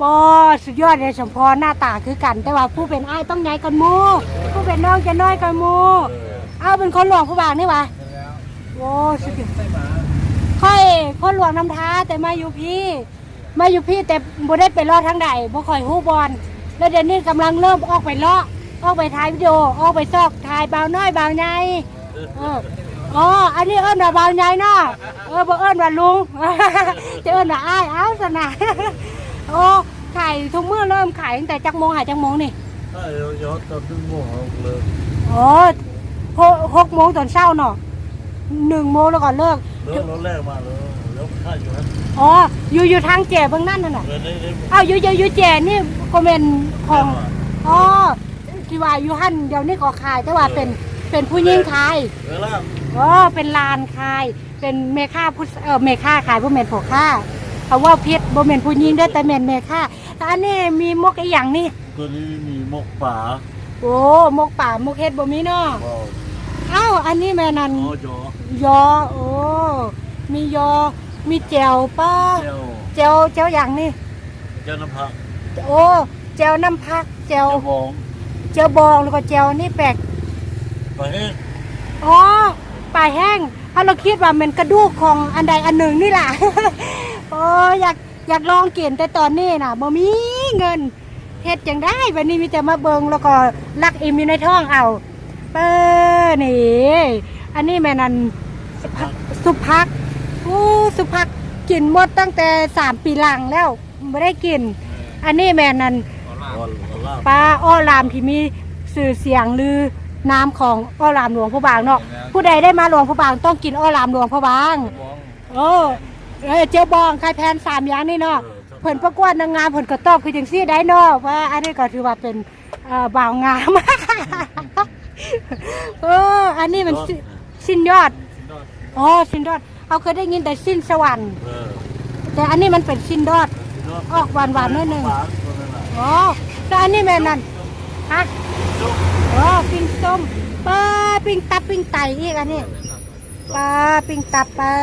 ປໍ ສຸດຍອດເດ ສົມພໍ ໜ້າຕາຄືກັນ, ແຕ່ວ່າຜູ້ເປັນອ້າຍຕ້ອງໃຫຍ່ກວ່າໝູ່, ຜູ້ເປັນນ້ອງຈະນ້ອຍກວ່າໝູ່. ເອົາ ເປັນຄົນຫຼວງພະບາງນີ້ຫວາ? ໂອ້ ສຸດຍອດ. ຂ້ອຍຄົນຫຼວງນ້ຳທາ ແຕ່ມາຢູ່ພີ້ ມາຢູ່ພີ້ ແຕ່ບໍ່ໄດ້ໄປເລາະທາງໃດ, ບໍ່ຄ່ອຍຮູ້ບ່ອນ. ແລ້ວດຽວນີ້ກຳລັງເລີ່ມອອກໄປເລາະ, ອອກໄປຖ່າຍວິດີໂອ, ອອກໄປຊອກຖ່າຍບ່າວນ້ອຍບ່າວໃຫຍ່. ເອີ ອໍ ອັນນີ້ເອີ້ນວ່າບ່າວໃຫຍ່ເນາະ. ເອີ ບໍ່ເອີ້ນວ່າລຸງ ຈະເອີ້ນວ່າອ້າຍເອົາຊັ້ນນະ. ໂອ້ ຂາຍທຸກມື້. ເລີ່ມຂາຍຕັ້ງແຕ່ຈັກໂມງຫາຈັກໂມງນີ້? ອ້າຍ ເຮົາຈະຮອດຕອນໜຶ່ງໂມງເຮົາເລີກ. ອໍ ຫົກ ຫົກໂມງຕອນເຊົ້າເນາະ, ໜຶ່ງໂມງແລ້ວກໍເລີກ. ເລີກ ເລີກແລກມາເລີຍ ແລ້ວຂາຍຢູ່ຫັ້ນ. ອໍ ຢູ່ ຢູ່ທາງແຈເບື້ອງນັ້ນຫັ້ນນະ. ເອີ ນີ້ ນີ້ ອ້າວ ຢູ່ ຢູ່ ຢູ່ແຈນີ້ກໍແມ່ນຂອງ. ແມ່ນວ່າ. ອໍ ທີ່ວ່າຢູ່ຫັ້ນດຽວນີ້ກໍຂາຍ ແຕ່ວ່າເປັນ ເອີ ເປັນຜູ້ຍິງຂາຍ. ເອີ ຫຼານ. ອໍ ເປັນຫຼານຂາຍ ເປັນແມ່ຄ້າຜູ້ ເອີ ແມ່ຄ້າຂາຍ ບໍ່ແມ່ນພໍ່ຄ້າ. ເຂົາເວົ້າຜິດ ບໍ່ແມ່ນຜູ້ຍິງເດີ ແຕ່ແມ່ນແມ່ຄ້າ. ແລ້ວອັນນີ້ມີໝົກອີ່ຫຍັງນີ້? ຕົວນີ້ມີໝົກປາ. ໂອ້ ໝົກປາ ໝົກເຫັດບໍ່ມີເນາະ? ບໍ່. ອ້າວ ອັນນີ້ແມ່ນອັນ ອໍ ຢໍ. ຢໍ. ໂອ້ ມີຢໍ ມີແຈ່ວ. ປ້າ ແຈ່ວ ແຈ່ວ ແຈ່ວຫຍັງນີ້? ແຈ່ວນ້ຳຜັກ. ໂອ້ ແຈ່ວນ້ຳຜັກ ແຈ່ວ ແຈ່ວບອງ ແຈ່ວບອງ ແລ້ວກໍແຈ່ວນີ້ແປກ ປາແຫ້ງ. ອໍ ປາແຫ້ງ. ເຮົາລະຄິດວ່າແມ່ນກະດູກຂອງອັນໃດອັນໜຶ່ງນີ້ລະ. ໂອ້ ຢາກ ຢາກລອງກິນ ແຕ່ຕອນນີ້ນະບໍ່ມີເງິນ. ເຮັດຈັ່ງໃດບັດນີ້ ມີແຕ່ມາເບິ່ງ ແລ້ວກໍລັກອີ່ມຢູ່ໃນທ້ອງເອົາ. ເປີ ນີ້ ອັນນີ້ແມ່ນອັນ ສຸບຜັກ. ໂອ້ ສຸບຜັກ ກິນໝົດຕັ້ງແຕ່ສາມປີຫຼັງແລ້ວ ບໍ່ໄດ້ກິນ. ອັນນີ້ແມ່ນອັນ ປາອ້ອລາມທີ່ມີຊື່ສຽງລືນາມຂອງອ້ອລາມຫຼວງພະບາງເນາະ. ຜູ້ໃດໄດ້ມາຫຼວງພະບາງຕ້ອງກິນອ້ອລາມຫຼວງພະບາງ. ໂອ້ ເອີ ເຈ້ຍບອງ ໄຂ່ແຜ່ນ ສາມຢ່າງນີ້ເນາະ. ເອີ ເພິ່ນປະກວດນາງງາມ ເພິ່ນກໍຕອບຄືຈັ່ງຊີ້ໄດ໋ເນາະ ວ່າອັນນີ້ກໍຖືວ່າເປັນ ເອີ ບ່າວງາມ. ເອີ ອັນນີ້ມັນ ຊິ້ນຍອດ. ອໍ ຊິ້ນຍອດ ເຮົາເຄີຍໄດ້ຍິນແຕ່ຊິ້ນສະຫວັນ. ເອີ ແຕ່ອັນນີ້ມັນເປັນຊິ້ນຍອດ ຊິ້ນຍອດ ອອກຫວານໆໜ້ອຍໜຶ່ງ. ອໍ ແຕ່ອັນນີ້ແມ່ນນັ້ນ ຮະ? ອໍ ປີ້ງສົ້ມ. ເປີ ປີ້ງຕັບປີ້ງໄຕອີກອັນນີ້. ປາ ປີ້ງຕັບປາ.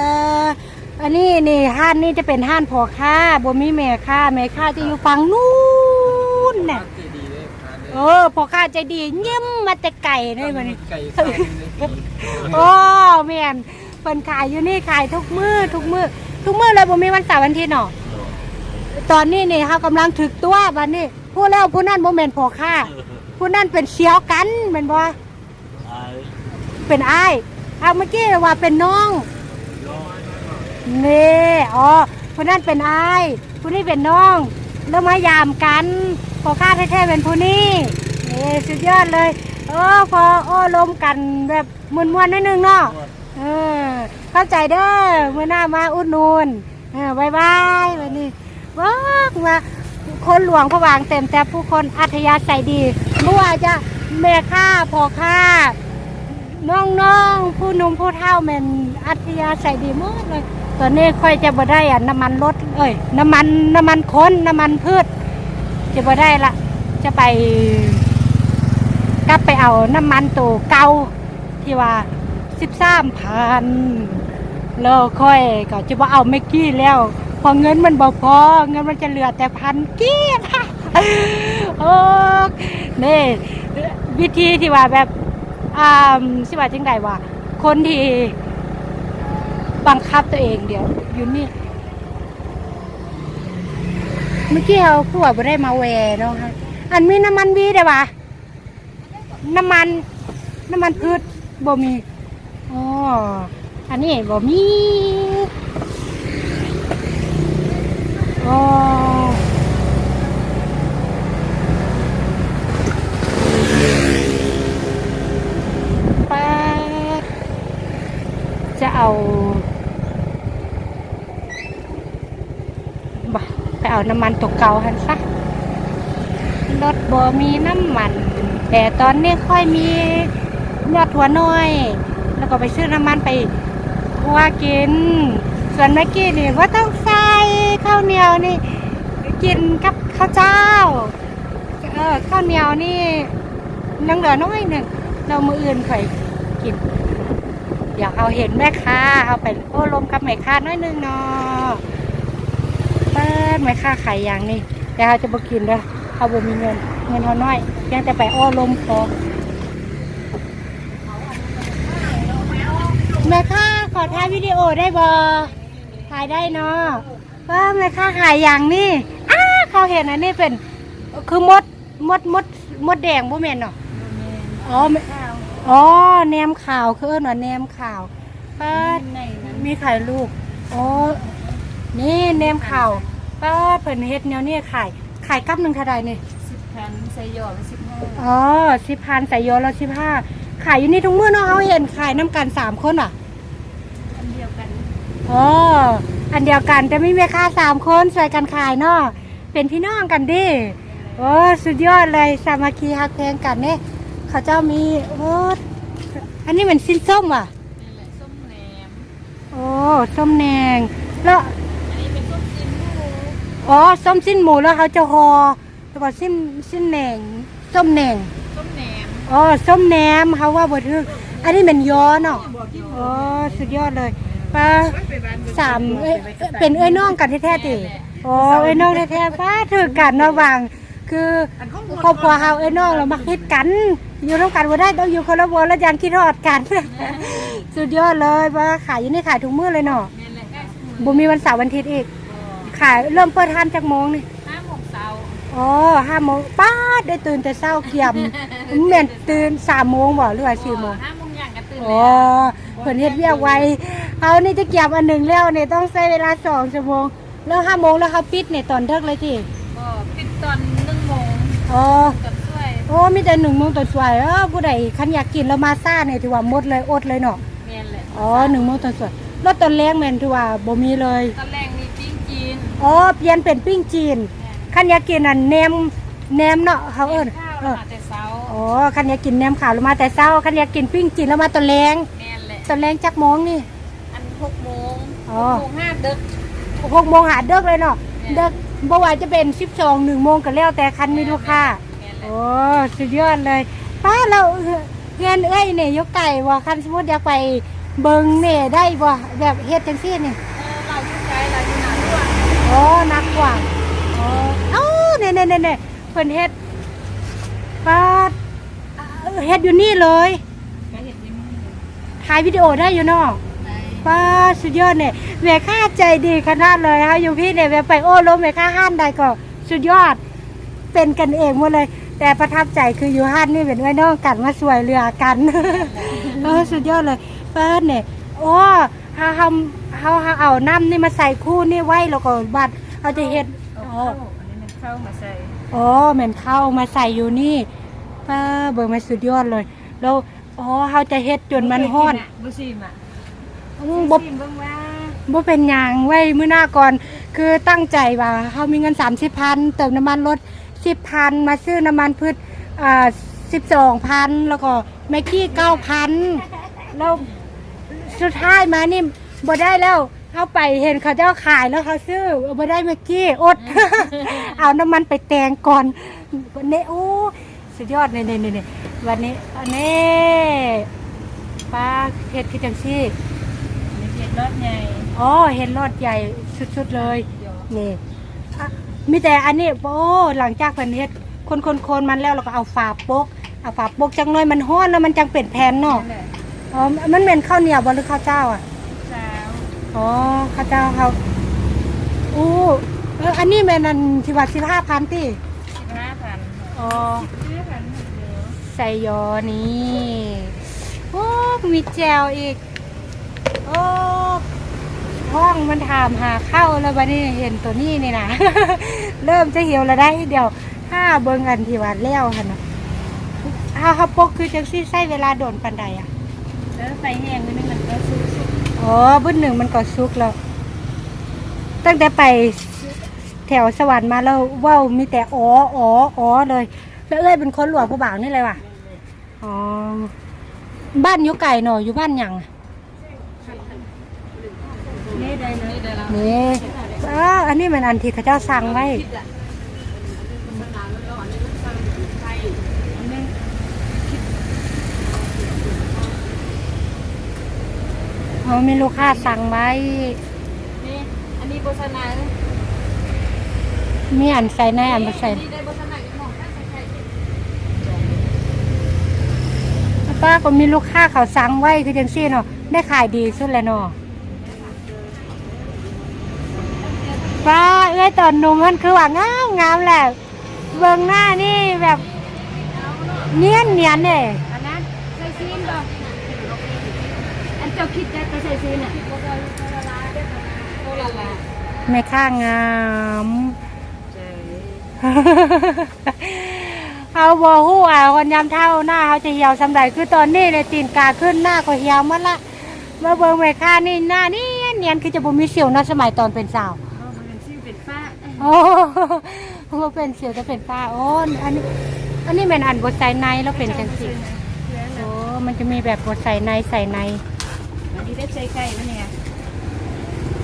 ອັນນີ້ນີ້ ຮ້ານນີ້ຈະເປັນຮ້ານພໍ່ຄ້າ ບໍ່ມີແມ່ຄ້າ. ແມ່ຄ້າຈະຢູ່ຝັ່ງນູ້ນນະ. ເອີ ພໍ່ຄ້າໃຈດີ ຍິ້ມມາແຕ່ໄກເລີຍບັດນີ້. ໂອ້ ແມ່ນ ເພິ່ນຂາຍຢູ່ນີ້ ຂາຍທຸກມື້ ທຸກມື້ ທຸກມື້ເລີຍ ບໍ່ມີວັນເສົາວັນອາທິດເນາະ. ຕອນນີ້ນີ້ ເຮົາກຳລັງຖືກຕົວະບັດນີ້. ຜູ້ແລ້ວ ຜູ້ນັ້ນບໍ່ແມ່ນພໍ່ຄ້າ ຜູ້ນັ້ນເປັນສ່ຽວກັນ ແມ່ນບໍ່? ເປັນອ້າຍ. ເອົາ ເມື່ອກີ້ວ່າເປັນນ້ອງ. ນີ້ ອໍ ຜູ້ນັ້ນເປັນອ້າຍ ຜູ້ນີ້ເປັນນ້ອງ ແລ້ວມາຢາມກັນ. ພໍ່ຄ້າແທ້ໆເປັນຜູ້ນີ້. ນີ້ ສຸດຍອດເລີຍ. ໂອ້ ພໍໂອ້ລົມກັນແບບມ່ວນໆໜ້ອຍໜຶ່ງເນາະ. ເອີ ຂອບໃຈເດີ ມື້ໜ້າມາອຸດໜູນ. ເອີ ບາຍບາຍ. ບັດນີ້ບອກວ່າຄົນຫຼວງພະບາງເຕັມແຕ່ຜູ້ຄົນອັດທະຍາໄສດີ ບໍ່ວ່າຈະແມ່ຄ້າ ພໍ່ຄ້າ ນ້ອງໆ ຜູ້ໜຸ່ມຜູ້ເຖົ້າແມ່ນອັດທະຍາໄສດີໝົດເລີຍ. ຕອນນີ້ຂ້ອຍຈະບໍ່ໄດ້ອັນນ້ຳມັນລົດ ເອີຍ ນ້ຳມັນ ນ້ຳມັນຄົນ ນ້ຳມັນພືດ ຈະບໍ່ໄດ້ລະ ຈະໄປ ກັບໄປເອົານ້ຳມັນໂຕເກົ່າ ທີ່ວ່າສິບສາມພັນ ແລ້ວຂ້ອຍກໍຈະບໍ່ເອົາແມັກກີ້ແລ້ວ ເພາະເງິນມັນບໍ່ພໍ ເງິນມັນຈະເຫຼືອແຕ່ພັນກີບ. ໂອ້ ນີ້ ວິທີທີ່ວ່າແບບ ອ່າ ຊິວ່າຈັ່ງໃດວະ ຄົນທີ່ບັງຄັບຕົວເອງ ດຽວຢູ່ນີ້ ເມື່ອກີ້ເຮົາຄືວ່າບໍ່ໄດ້ມາແວ່ເນາະ ອັນມີນ້ຳມັນວີໄດ້ວະ? ນ້ຳມັນ ນ້ຳມັນພືດບໍ່ມີ. ອໍ ອັນນີ້ບໍ່ມີ. ອໍ ປາດ ຈະເອົາ ບໍ່ ໄປເອົານ້ຳມັນໂຕເກົ່າຫັ້ນຊະ. ລົດບໍ່ມີນ້ຳມັນ ແຕ່ຕອນນີ້ຂ້ອຍມີຍອດຖົ່ວໜ້ອຍ ແລ້ວກໍໄປຊື້ນ້ຳມັນໄປຂົ້ວກິນ. ສ່ວນແມັກກີ້ນີ້ບໍ່ຕ້ອງໃສ່ ເຂົ້າໜຽວນີ້ກິນກັບເຂົ້າເຈົ້າ. ເອີ ເຂົ້າໜຽວນີ້ຍັງເຫຼືອໜ້ອຍໜຶ່ງ ແລ້ວມື້ອື່ນຂ້ອຍກິນ. ດຽວເຮົາເຫັນແມ່ຄ້າ ເຮົາໄປໂອ້ລົມກັບແມ່ຄ້າໜ້ອຍໜຶ່ງເນາະ. ເປີດ ແມ່ຄ້າຂາຍຫຍັງນີ້ ແຕ່ເຮົາຈະບໍ່ກິນເດີ້ ເຮົາບໍ່ມີເງິນ ເງິນເຮົາໜ້ອຍ ພຽງແຕ່ໄປໂອ້ລົມພໍ. ແມ່ຄ້າ ຂໍຖ່າຍວິດີໂອໄດ້ບໍ່? ຖ່າຍໄດ້ເນາະ. ເອີ ແມ່ຄ້າຂາຍຫຍັງນີ້? ອ້າ ເຂົາເຫັນອັນນີ້ເປັນ ຄືມົດ ມົດ ມົດ ມົດແດງບໍ່ແມ່ນເນາະ? ອໍ ແມ່ນ ອໍ ແມ່ນ ອໍ ແນມຂາວ ເຂົາເອີ້ນວ່າແນມຂາວ. ປາດ ມີຂາຍລູກ. ອໍ ນີ້ແນມຂາວ. ປາດ ເພິ່ນເຮັດແນວນີ້ຂາຍ ຂາຍກັບໜຶ່ງເທົ່າໃດນີ້? ສິບພັນ ໃສ່ຢໍລະສິບຫ້າ. ອໍ ສິບພັນ ໃສ່ຢໍລະສິບຫ້າ. ຂາຍຢູ່ນີ້ທຸກມື້ເນາະ ເຮົາເຫັນຂາຍນຳກັນສາມຄົນຫວາ? ອັນດຽວກັນ. ອໍ ອັນດຽວກັນ ແຕ່ມີແມ່ຄ້າສາມຄົນຊ່ວຍກັນຂາຍເນາະ ເປັນພີ່ນ້ອງກັນເດ້. ໂອ້ ສຸດຍອດເລີຍ ສາມັກຄີຮັກແພງກັນເດ້. ເຂົາເຈົ້າມີ ໂອ້ ອັນນີ້ແມ່ນຊີ້ນສົ້ມຫວາ? ນີ້ແຫຼະ ສົ້ມແໜມ. ໂອ້ ສົ້ມແໜງ ແລ້ວ ອັນນີ້ເປັນສົ້ມຊີ້ນໝູ. ອໍ ສົ້ມຊີ້ນໝູ ແລ້ວເຮົາຈະຫໍ່ ແລ້ວກໍຊີ້ນ ຊີ້ນແໜງ ສົ້ມແໜງ ສົ້ມແໜມ. ອໍ ສົ້ມແໜມ ເຮົາເວົ້າບໍ່ຖືກ. ອັນນີ້ແມ່ນຢໍເນາະ. ອໍ ສຸດຍອດເລີຍ. ປາ ສາມ ເອື້ອຍ ເປັນເອື້ອຍນ້ອງກັນແທ້ໆຕິ? ແມ່ນແຫຼະ. ອໍ ເອື້ອຍນ້ອງແທ້ໆ. ປາ ຖືກກັນເນາະ ຫວ່າງ ຄືຄອບຄົວເຮົາເອື້ອຍນ້ອງລະມັກຜິດກັນ ຢູ່ນຳກັນບໍ່ໄດ້ ຕ້ອງຢູ່ຄົນລະບ່ອນ ລະຈັ່ງຄິດຮອດກັນ. ສຸດຍອດເລີຍ. ວ່າຂາຍຢູ່ນີ້ຂາຍທຸກມື້ເລີຍເນາະ? ແມ່ນແຫຼະ ຂາຍທຸກມື້ ບໍ່ມີວັນເສົາວັນອາທິດອີກ. ບໍ່. ຂາຍ ເລີ່ມເປີດຮ້ານຈັກໂມງນີ້? ຫ້າໂມງເຊົ້າ. ອໍ ຫ້າໂມງ. ປາດ ໄດ້ຕື່ນແຕ່ເຊົ້າກຽມ ແມ່ນຕື່ນສາມໂມງບໍ່ ຫຼືວ່າສີ່ໂມງ? ບໍ່ ຫ້າໂມງຢ່າງກໍຕື່ນ. ອໍ ແລ້ວ ເພິ່ນເຮັດວຽກໄວ. ເຮົານີ້ຈະກຽມອັນໜຶ່ງແລ້ວນີ້ ຕ້ອງໃຊ້ເວລາສອງຊົ່ວໂມງ. ແລ້ວຫ້າໂມງແລ້ວເຮົາປິດນີ້ຕອນເດິກເລີຍຕິ? ບໍ່ ປິດຕອນໜຶ່ງໂມງ. ອໍ ຕອນສວຍ. ໂອ້ ມີແຕ່ໜຶ່ງໂມງຕອນສວຍ. ເອີ ຜູ້ໃດຄັນຢາກກິນແລ້ວມາຊ້ານີ້ ຖືວ່າໝົດເລີຍ ອົດເລີຍເນາະ? ແມ່ນແຫຼະ. ອໍ ໜຶ່ງໂມງຕອນສວຍ. ແລ້ວຕອນແລງແມ່ນຖືວ່າບໍ່ມີເລີຍ? ຕອນແລງມີປີ້ງຈີນ. ອໍ ປ່ຽນເປັນປີ້ງຈີນ. ແມ່ນ. ຄັນຢາກກິນອັນແໜມ ແໜມເນາະ ເຂົາເອີ້ນ ແໜມຂາວ ເອີ ລະມາແຕ່ເຊົ້າ. ອໍ ຄັນຢາກກິນແໜມຂາວລະມາແຕ່ເຊົ້າ ຄັນຢາກກິນປີ້ງຈີນລະມາຕອນແລງ. ແມ່ນແຫຼະ. ຕອນແລງຈັກໂມງນີ້? ອັນຫົກໂມງ. ອໍ ຫົກໂມງຫາເດິກ. ຫົກໂມງຫາເດິກເລີຍເນາະ? ແມ່ນ. ເດິກ ບໍ່ວ່າຈະເປັນສິບສອງ ໜຶ່ງໂມງກໍແລ້ວແຕ່ ຄັນມີລູກຄ້າ. ແມ່ນແຫຼະ. ໂອ້ ສຸດຍອດເລີຍ. ປ້າ ແລ້ວເຮືອນເອື້ອຍນີ້ຢູ່ໄກບໍ່? ຄັນສົມມຸດຢາກໄປເບິ່ງແດ່ໄດ້ບໍ່? ແບບເຮັດຈັ່ງຊີ້ນີ້. ເອີ ລາວຢູ່ໄກ ລາວຢູ່ນາກວ້າງ. ອໍ ນາກວ້າງ. ອໍ ເອົ້າ ແນ່ໆໆໆ ເພິ່ນເຮັດ ປາດ ເຮັດຢູ່ນີ້ເລີຍ. ກໍເຮັດຢູ່ນີ້. ຖ່າຍວິດີໂອໄດ້ຢູ່ເນາະ? ໄດ້. ປາດ ສຸດຍອດແນ່ ແມ່ຄ້າໃຈດີຂະໜາດເລີຍ. ເຮົາຢູ່ພີ້ນີ້ແບບໄປໂອ້ລົມແມ່ຄ້າຮ້ານໃດກໍສຸດຍອດ ເປັນກັນເອງໝົດເລີຍ. ແຕ່ປະທັບໃຈຄືຢູ່ຮ້ານນີ້ເປັນເອື້ອຍນ້ອງກັນ ມາຊ່ວຍເຫຼືອກັນ. ເອີ ສຸດຍອດເລີຍ. ປາດນີ້ ໂອ້ ເຮົາ ເຮົາ ເຮົາ ເຮົາເອົານ້ຳນີ້ມາໃສ່ຄູ່ນີ້ໄວ້ ແລ້ວກໍບັດເຮົາຈະເຮັດ ເອົາ ອໍ ເຂົ້າ ອັນນີ້ແມ່ນເຂົ້າມາໃສ່. ອໍ ແມ່ນເຂົ້າມາໃສ່ຢູ່ນີ້. ປາດ ເບິ່ງ ມັນສຸດຍອດເລີຍ. ແລ້ວ ອໍ ເຮົາຈະເຮັດຈົນມັນຮ້ອນ. ບໍ່ຊິມອະ ອືມ ບໍ່ຊິມເບິ່ງວ່າ ບໍ່ເປັນຫຍັງ ໄວ້ມື້ໜ້າກ່ອນ. ຄືຕັ້ງໃຈວ່າເຮົາມີເງິນສາມສິບພັນ ເຕີມນ້ຳມັນລົດສິບພັນ ມາຊື້ນ້ຳມັນພືດ ອ່າ ສິບສອງພັນ ແລ້ວກໍ ແມັກກີ້ເກົ້າພັນ ແລ້ວສຸດທ້າຍມານີ້ບໍ່ໄດ້ແລ້ວ. ເຮົາໄປເຫັນເຂົາເຈົ້າຂາຍແລ້ວເຮົາຊື້ ເອີ ບໍ່ໄດ້ແມັກກີ້ ອົດ ເອົານ້ຳມັນໄປແຕ່ງກ່ອນ. ນີ້ ໂອ້ ສຸດຍອດ ນີ້ໆໆ ບັດນີ້ ອັນນີ້ ປ້າເຮັດຄືຈັ່ງຊີ້ ເຮັດຫຼອດໃຫຍ່. ອໍ ເຮັດຫຼອດໃຫຍ່ສຸດໆເລີຍ ນີ້ ອະ ມີແຕ່ອັນນີ້. ໂອ້ ຫຼັງຈາກເພິ່ນເຮັດ ຄົນໆໆມັນແລ້ວ ແລ້ວກໍເອົາຝາປົກ ເອົາຝາປົກຈັກໜ້ອຍ ມັນຮ້ອນແລ້ວມັນຈັ່ງເປັນແຜ່ນເນາະ. ອໍ ມັນແມ່ນເຂົ້າໜຽວບໍ່ ຫຼືເຂົ້າຈ້າວອະ? ເຈົ້າ. ອໍ ເຂົ້າຈ້າວເຮົາ. ໂອ້ ເອີ ອັນນີ້ແມ່ນອັນທີ່ວ່າສິບຫ້າພັນຕິ? ສິບຫ້າພັນ. ອໍ ສິບຫ້າພັນ. ໄຊຢໍນີ້ ໂອ້ ມີແຈ່ວອີກ. ໂອ້ ທ້ອງມັນຖາມຫາເຂົ້າແລ້ວ ບັດນີ້ເຫັນໂຕນີ້ນີ້ນະ ເລີ່ມຈະຫິວແລ້ວໄດ໋. ດຽວຖ້າເບິ່ງອັນທີ່ວ່າແລ້ວຫັ້ນນະ. ເຮົາ ເຮົາປົກຄືຈັ່ງຊີ້ໃຊ້ເວລາດົນປານໃດອະ? ເອີ ໄຟແຮງໜ້ອຍໜຶ່ງມັນກໍສຸກ. ອໍ ບຶດໜຶ່ງມັນກໍສຸກແລ້ວ. ຕັ້ງແຕ່ໄປແຖວສະຫວັນມາແລ້ວເວົ້າມີແຕ່ ອໍ ອໍ ອໍ ເລີຍ. ແລ້ວເອື້ອຍເປັນຄົນຫຼວງພະບາງນີ້ແຫຼະຫວາ? ອໍ ບ້ານຢູ່ໄກເນາະ ຢູ່ບ້ານຫຍັງ? ນີ້ໄດ້ເລີຍ ນີ້ ເອີ ອັນນີ້ແມ່ນອັນທີ່ເຂົາເຈົ້າສັ່ງໄວ້. ອໍ ມີລູກຄ້າສັ່ງໄວ້. ນີ້ ອັນນີ້ບໍ່ໃສ່ໃນ ມີອັນໃສ່ໃນ ອັນບໍ່ໃສ່. ປ້າກໍມີລູກຄ້າເຂົາສັ່ງໄວ້ຄືຈັ່ງຊີ້ເນາະ ໄດ້ຂາຍດີສຸດແຫຼະເນາະ. ປ້າເອື້ອຍຕອນໜຸ່ມຫັ້ນຄືວ່າງາມໆແຫຼະ ເບິ່ງໜ້ານີ້ແບບນຽນໆເດ້. ອັນນັ້ນໃສ່ຊີ້ນບໍ່? ອັນເຈົ້າຄິດຈະໄປໃສ່ຊີ້ນນະ? ແມ່ຄ້າງາມ. ເຮົາບໍ່ຮູ້ວ່າຮອດຍາມເຖົ້າໜ້າເຮົາຈະຫ່ຽວສ່ຳໃດ ຄືຕອນນີ້ເລີຍ ຕີນກາຂຶ້ນ ໜ້າກໍຫ່ຽວໝົດລະ. ມາເບິ່ງແມ່ຄ້ານີ້ ໜ້ານຽນໆ ຄືຈະບໍ່ມີສິວເນາະ ສະໄໝຕອນເປັນສາວ. ບໍ່ເປັນສິວເປັນຟ້າ. ໂອ້ ບໍ່ເປັນສິວແຕ່ເປັນຟ້າ. ໂອ້ ອັນນີ້ ອັນນີ້ແມ່ນອັນບໍ່ໃສ່ໃນ ແລ້ວເປັນຈັ່ງຊີ້. ໂອ້ ມັນຈະມີແບບບໍ່ໃສ່ໃນ ໃສ່ໃນ. ອັນນີ້ແບບໃສ່ໄຂ່ມັນນີ້.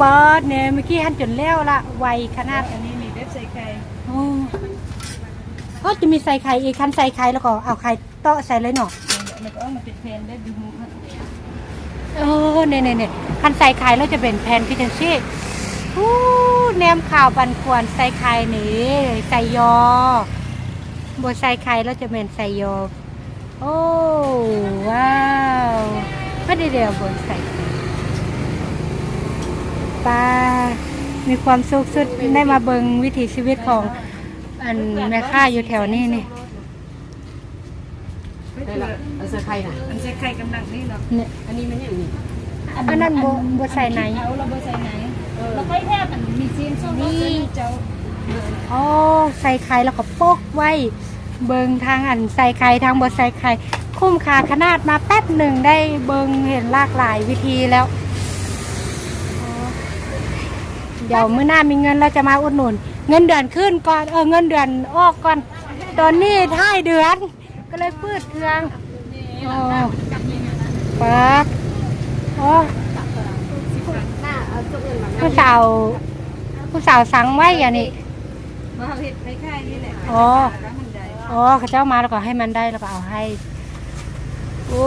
ປາດແນ່ ເມື່ອກີ້ຫັ້ນຈົນແລ້ວລະ ໄວຂະໜາດ. ອັນນີ້ມີແບບໃສ່ໄຂ່. ໂອ້ ເຂົາຈະມີໃສ່ໄຂ່ອີກ ຄັນໃສ່ໄຂ່ແລ້ວກໍເອົາໄຂ່ເຕາະໃສ່ເລີຍເນາະ. ແລ້ວກໍເອົາມາເປັນແຜ່ນແບບຢູ່ໝູ່ຫັ້ນ. ເອີ ນີ້ໆໆ ຄັນໃສ່ໄຂ່ແລ້ວຈະເປັນແຜ່ນຄືຈັ່ງຊີ້. ໂອ້ ແໜມຂາວປັນຂວັນໃສ່ໄຂ່ນີ້ ໃສ່ຢໍ. ບໍ່ໃສ່ໄຂ່ແລ້ວຈະແມ່ນໃສ່ຢໍ. ໂອ້ ວ້າວ ພໍດີແລ້ວເບິ່ງໃສ່ ປ້າ ມີຄວາມສຸກສຸດ ໄດ້ມາເບິ່ງວິຖີຊີວິດຂອງອັນແມ່ຄ້າຢູ່ແຖວນີ້ນີ້. ໄດ້ລະ ອັນໃສ່ໄຂ່ນະ ອັນໃສ່ໄຂ່ກຳລັງນີ້ເນາະ. ອັນນີ້ມັນຫຍັງນີ້? ອັນນັ້ນບໍ່ ບໍ່ໃສ່ໃນ. ເອົາລະບໍ່ໃສ່ໃນ. ເອີ ລະໄຂ່ແທບອັນມີຊີ້ນສອງ ນີ້ເຈົ້າ. ອໍ ໃສ່ໄຂ່ລະກໍປົກໄວ້. ເບິ່ງທັງອັນໃສ່ໄຂ່ ທັງບໍ່ໃສ່ໄຂ່ ຄຸ້ມຄ່າຂະໜາດ. ມາແປັບໜຶ່ງໄດ້ເບິ່ງເຫັນຫຼາກຫຼາຍວິທີແລ້ວ. ດຽວມື້ໜ້າມີເງິນລະຈະມາອຸດໜູນ. ເງິນເດືອນຂຶ້ນກ່ອນ ເອີ ເງິນເດືອນອອກກ່ອນ. ຕອນນີ້ທ້າຍເດືອນ ກໍເລີຍຝືດເຄື່ອງ. ໂອ້ ປາດ ໂອ້ ຜູ້ສາວ ຜູ້ສາວສັ່ງໄວ້ອັນນີ້. ບໍ່ ເຮົາເຮັດໄປຂາຍນີ້ແຫຼະ. ອໍ ອໍ ເຂົາເຈົ້າມາແລ້ວກໍໃຫ້ມັນໄດ້ ແລ້ວກໍເອົາໃຫ້. ໂອ້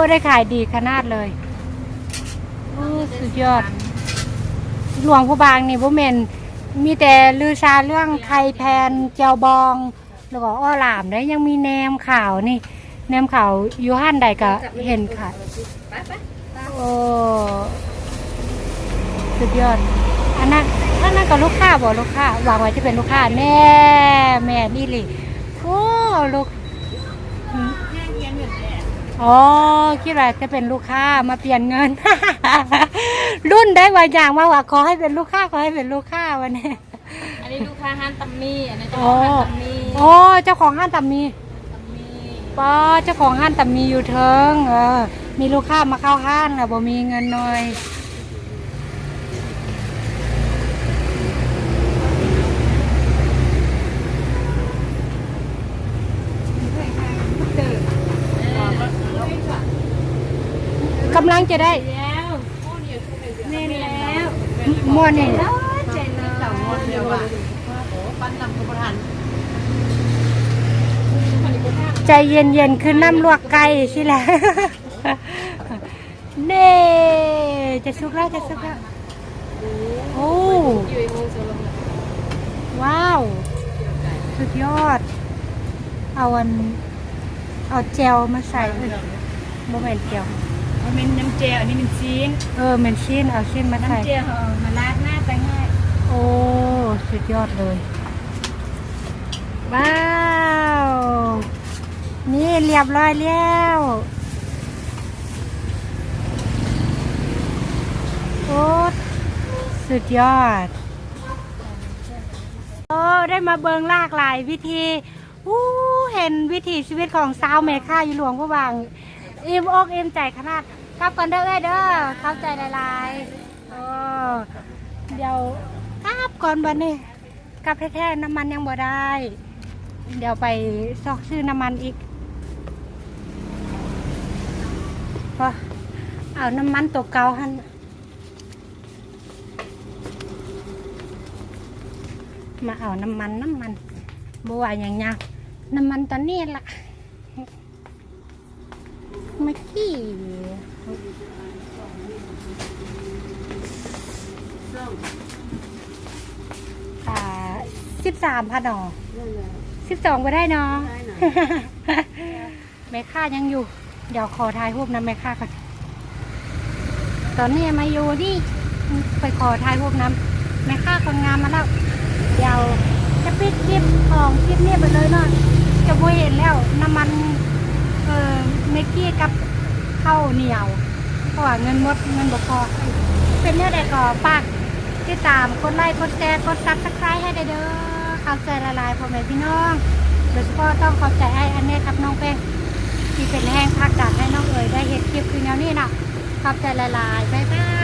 ໄດ້ຂາຍດີຂະໜາດເລີຍ. ໂອ້ ສຸດຍອດ. ຫຼວງພະບາງນີ້ບໍ່ແມ່ນມີແຕ່ລືຊາເລື່ອງໄຂ່ແຜ່ນ ແຈ່ວບອງ ແລ້ວກໍອໍຫຼາມເດ້ ຍັງມີແໜມຂາວນີ້. ແໜມຂາວຢູ່ຮ້ານໃດກໍເຫັນຂາຍ. ໂອ້ ສຸດຍອດ. ອັນນັ້ນ ທາງນັ້ນກໍລູກຄ້າບໍ? ລູກຄ້າ ຫວັງວ່າຈະເປັນລູກຄ້າ. ແນ່ ແມ່ນອີ່ຫຼີ. ໂອ້ ລູກ ອໍ ຄິດວ່າຈະເປັນລູກຄ້າມາປ່ຽນເງິນ. ລຸ້ນໄດ້ວ່າຢ່າງມາວ່າ ຂໍໃຫ້ເປັນລູກຄ້າ ຂໍໃຫ້ເປັນລູກຄ້າ ວັນນີ້. ອັນນີ້ລູກຄ້າຮ້ານຕຳໝີ່ ອັນນີ້ເຈົ້າຂອງຮ້ານຕຳໝີ່. ອໍ ເຈົ້າຂອງຮ້ານຕຳໝີ່. ຕຳໝີ່ ປ້າ ເຈົ້າຂອງຮ້ານຕຳໝີ່ຢູ່ເທິງ. ເອີ ມີລູກຄ້າມາເຂົ້າຮ້ານລະບໍ່ມີເງິນໜ່ອຍ. ເອີ ກຳລັງຈະໄດ້ແລ້ວ ແມ່ນແລ້ວ ມ່ວນແຮງ ເຈົ້າມ່ວນແລ້ວວ່າ ໂອ້ ປັ້ນນຳກໍບໍ່ທັນ ໃຈເຢັນໆ ຄືນ້ຳລວກໄກ່ຊີ້ແຫຼະ ເນ່ ຈະສຸກແລ້ວ ຈະສຸກແລ້ວ ໂອ້ ວ້າວ ສຸດຍອດ ເອົາອັນ ເອົາແຈ່ວມາໃສ່ ເອີ ບໍ່ແມ່ນແຈ່ວ ບໍ່ແມ່ນນ້ຳແຈ່ວ ອັນນີ້ແມ່ນຊີ້ນ ເອີ ແມ່ນຊີ້ນ ເອົາຊີ້ນມາໃສ່ ນ້ຳແຈ່ວເຮົາເອົາມາລາດໜ້າໄປໃຫ້ ໂອ້ ສຸດຍອດເລີຍ ວ້າວ ນີ້ລຽບຮ້ອຍແລ້ວ ໂອ້ ສຸດຍອດ ໂອ້ ໄດ້ມາເບິ່ງຫຼາກຫຼາຍວິທີ ອູ້ ເຫັນວິຖີຊີວິດຂອງຊາວແມ່ຄ້າຢູ່ຫຼວງພະບາງ ອີ່ມອົກອີ່ມໃຈຂະໜາດ ກັບກ່ອນເດີເອື້ອຍເດີ ຂອບໃຈຫຼາຍໆ ໂອ້ ດຽວກັບກ່ອນບັດນີ້ ກັບແທ້ໆ ນ້ຳມັນຍັງບໍ່ໄດ້ ດຽວໄປຊອກຊື້ນ້ຳມັນອີກ ເອົານ້ຳມັນໂຕເກົ່າຫັ້ນ ມາເອົານ້ຳມັນ ນ້ຳມັນ ບໍ່ວ່າຫຍັງຍາກ ນ້ຳມັນຕອນນີ້ລະ ເມື່ອກີ້ ອ່າ ສິບສາມພັນເນາະ ສິບສອງບໍ່ໄດ້ເນາະ ແມ່ຄ້າຍັງຢູ່ ດຽວຂໍຖ່າຍຮູບນຳແມ່ຄ້າກ່ອນ ຕອນນີ້ມາຢູ່ນີ້ ໄປຂໍຖ່າຍຮູບນຳແມ່ຄ້າຄົນງາມມາແລ້ວ ດຽວຈະປິດຄລິບຂອງຄລິບນີ້ໄປເລີຍເນາະ ຈະບໍ່ເຫັນແລ້ວ ນ້ຳມັນ ເອີ ແມັກກີ້ກັບເຂົ້າໜຽວ ເພາະວ່າເງິນໝົດ ເງິນບໍ່ພໍ ເປັນແນວໃດກໍຝາກຕິດຕາມ ກົດໄລ ກົດແຊ ກົດ Subscribe ໃຫ້ແດ່ເດີ ຂອບໃຈຫຼາຍໆ ພໍ່ແມ່ພີ່ນ້ອງ ໂດຍສະເພາະຕ້ອງຂອບໃຈອ້າຍອັນແນ່ກັບນ້ອງແປ້ງ ທີ່ເປັນແຮງຜັກດັນໃຫ້ນ້ອງເອີຍໄດ້ເຮັດຄລິບຄືແນວນີ້ນະ ຂອບໃຈຫຼາຍໆ ບາຍບາ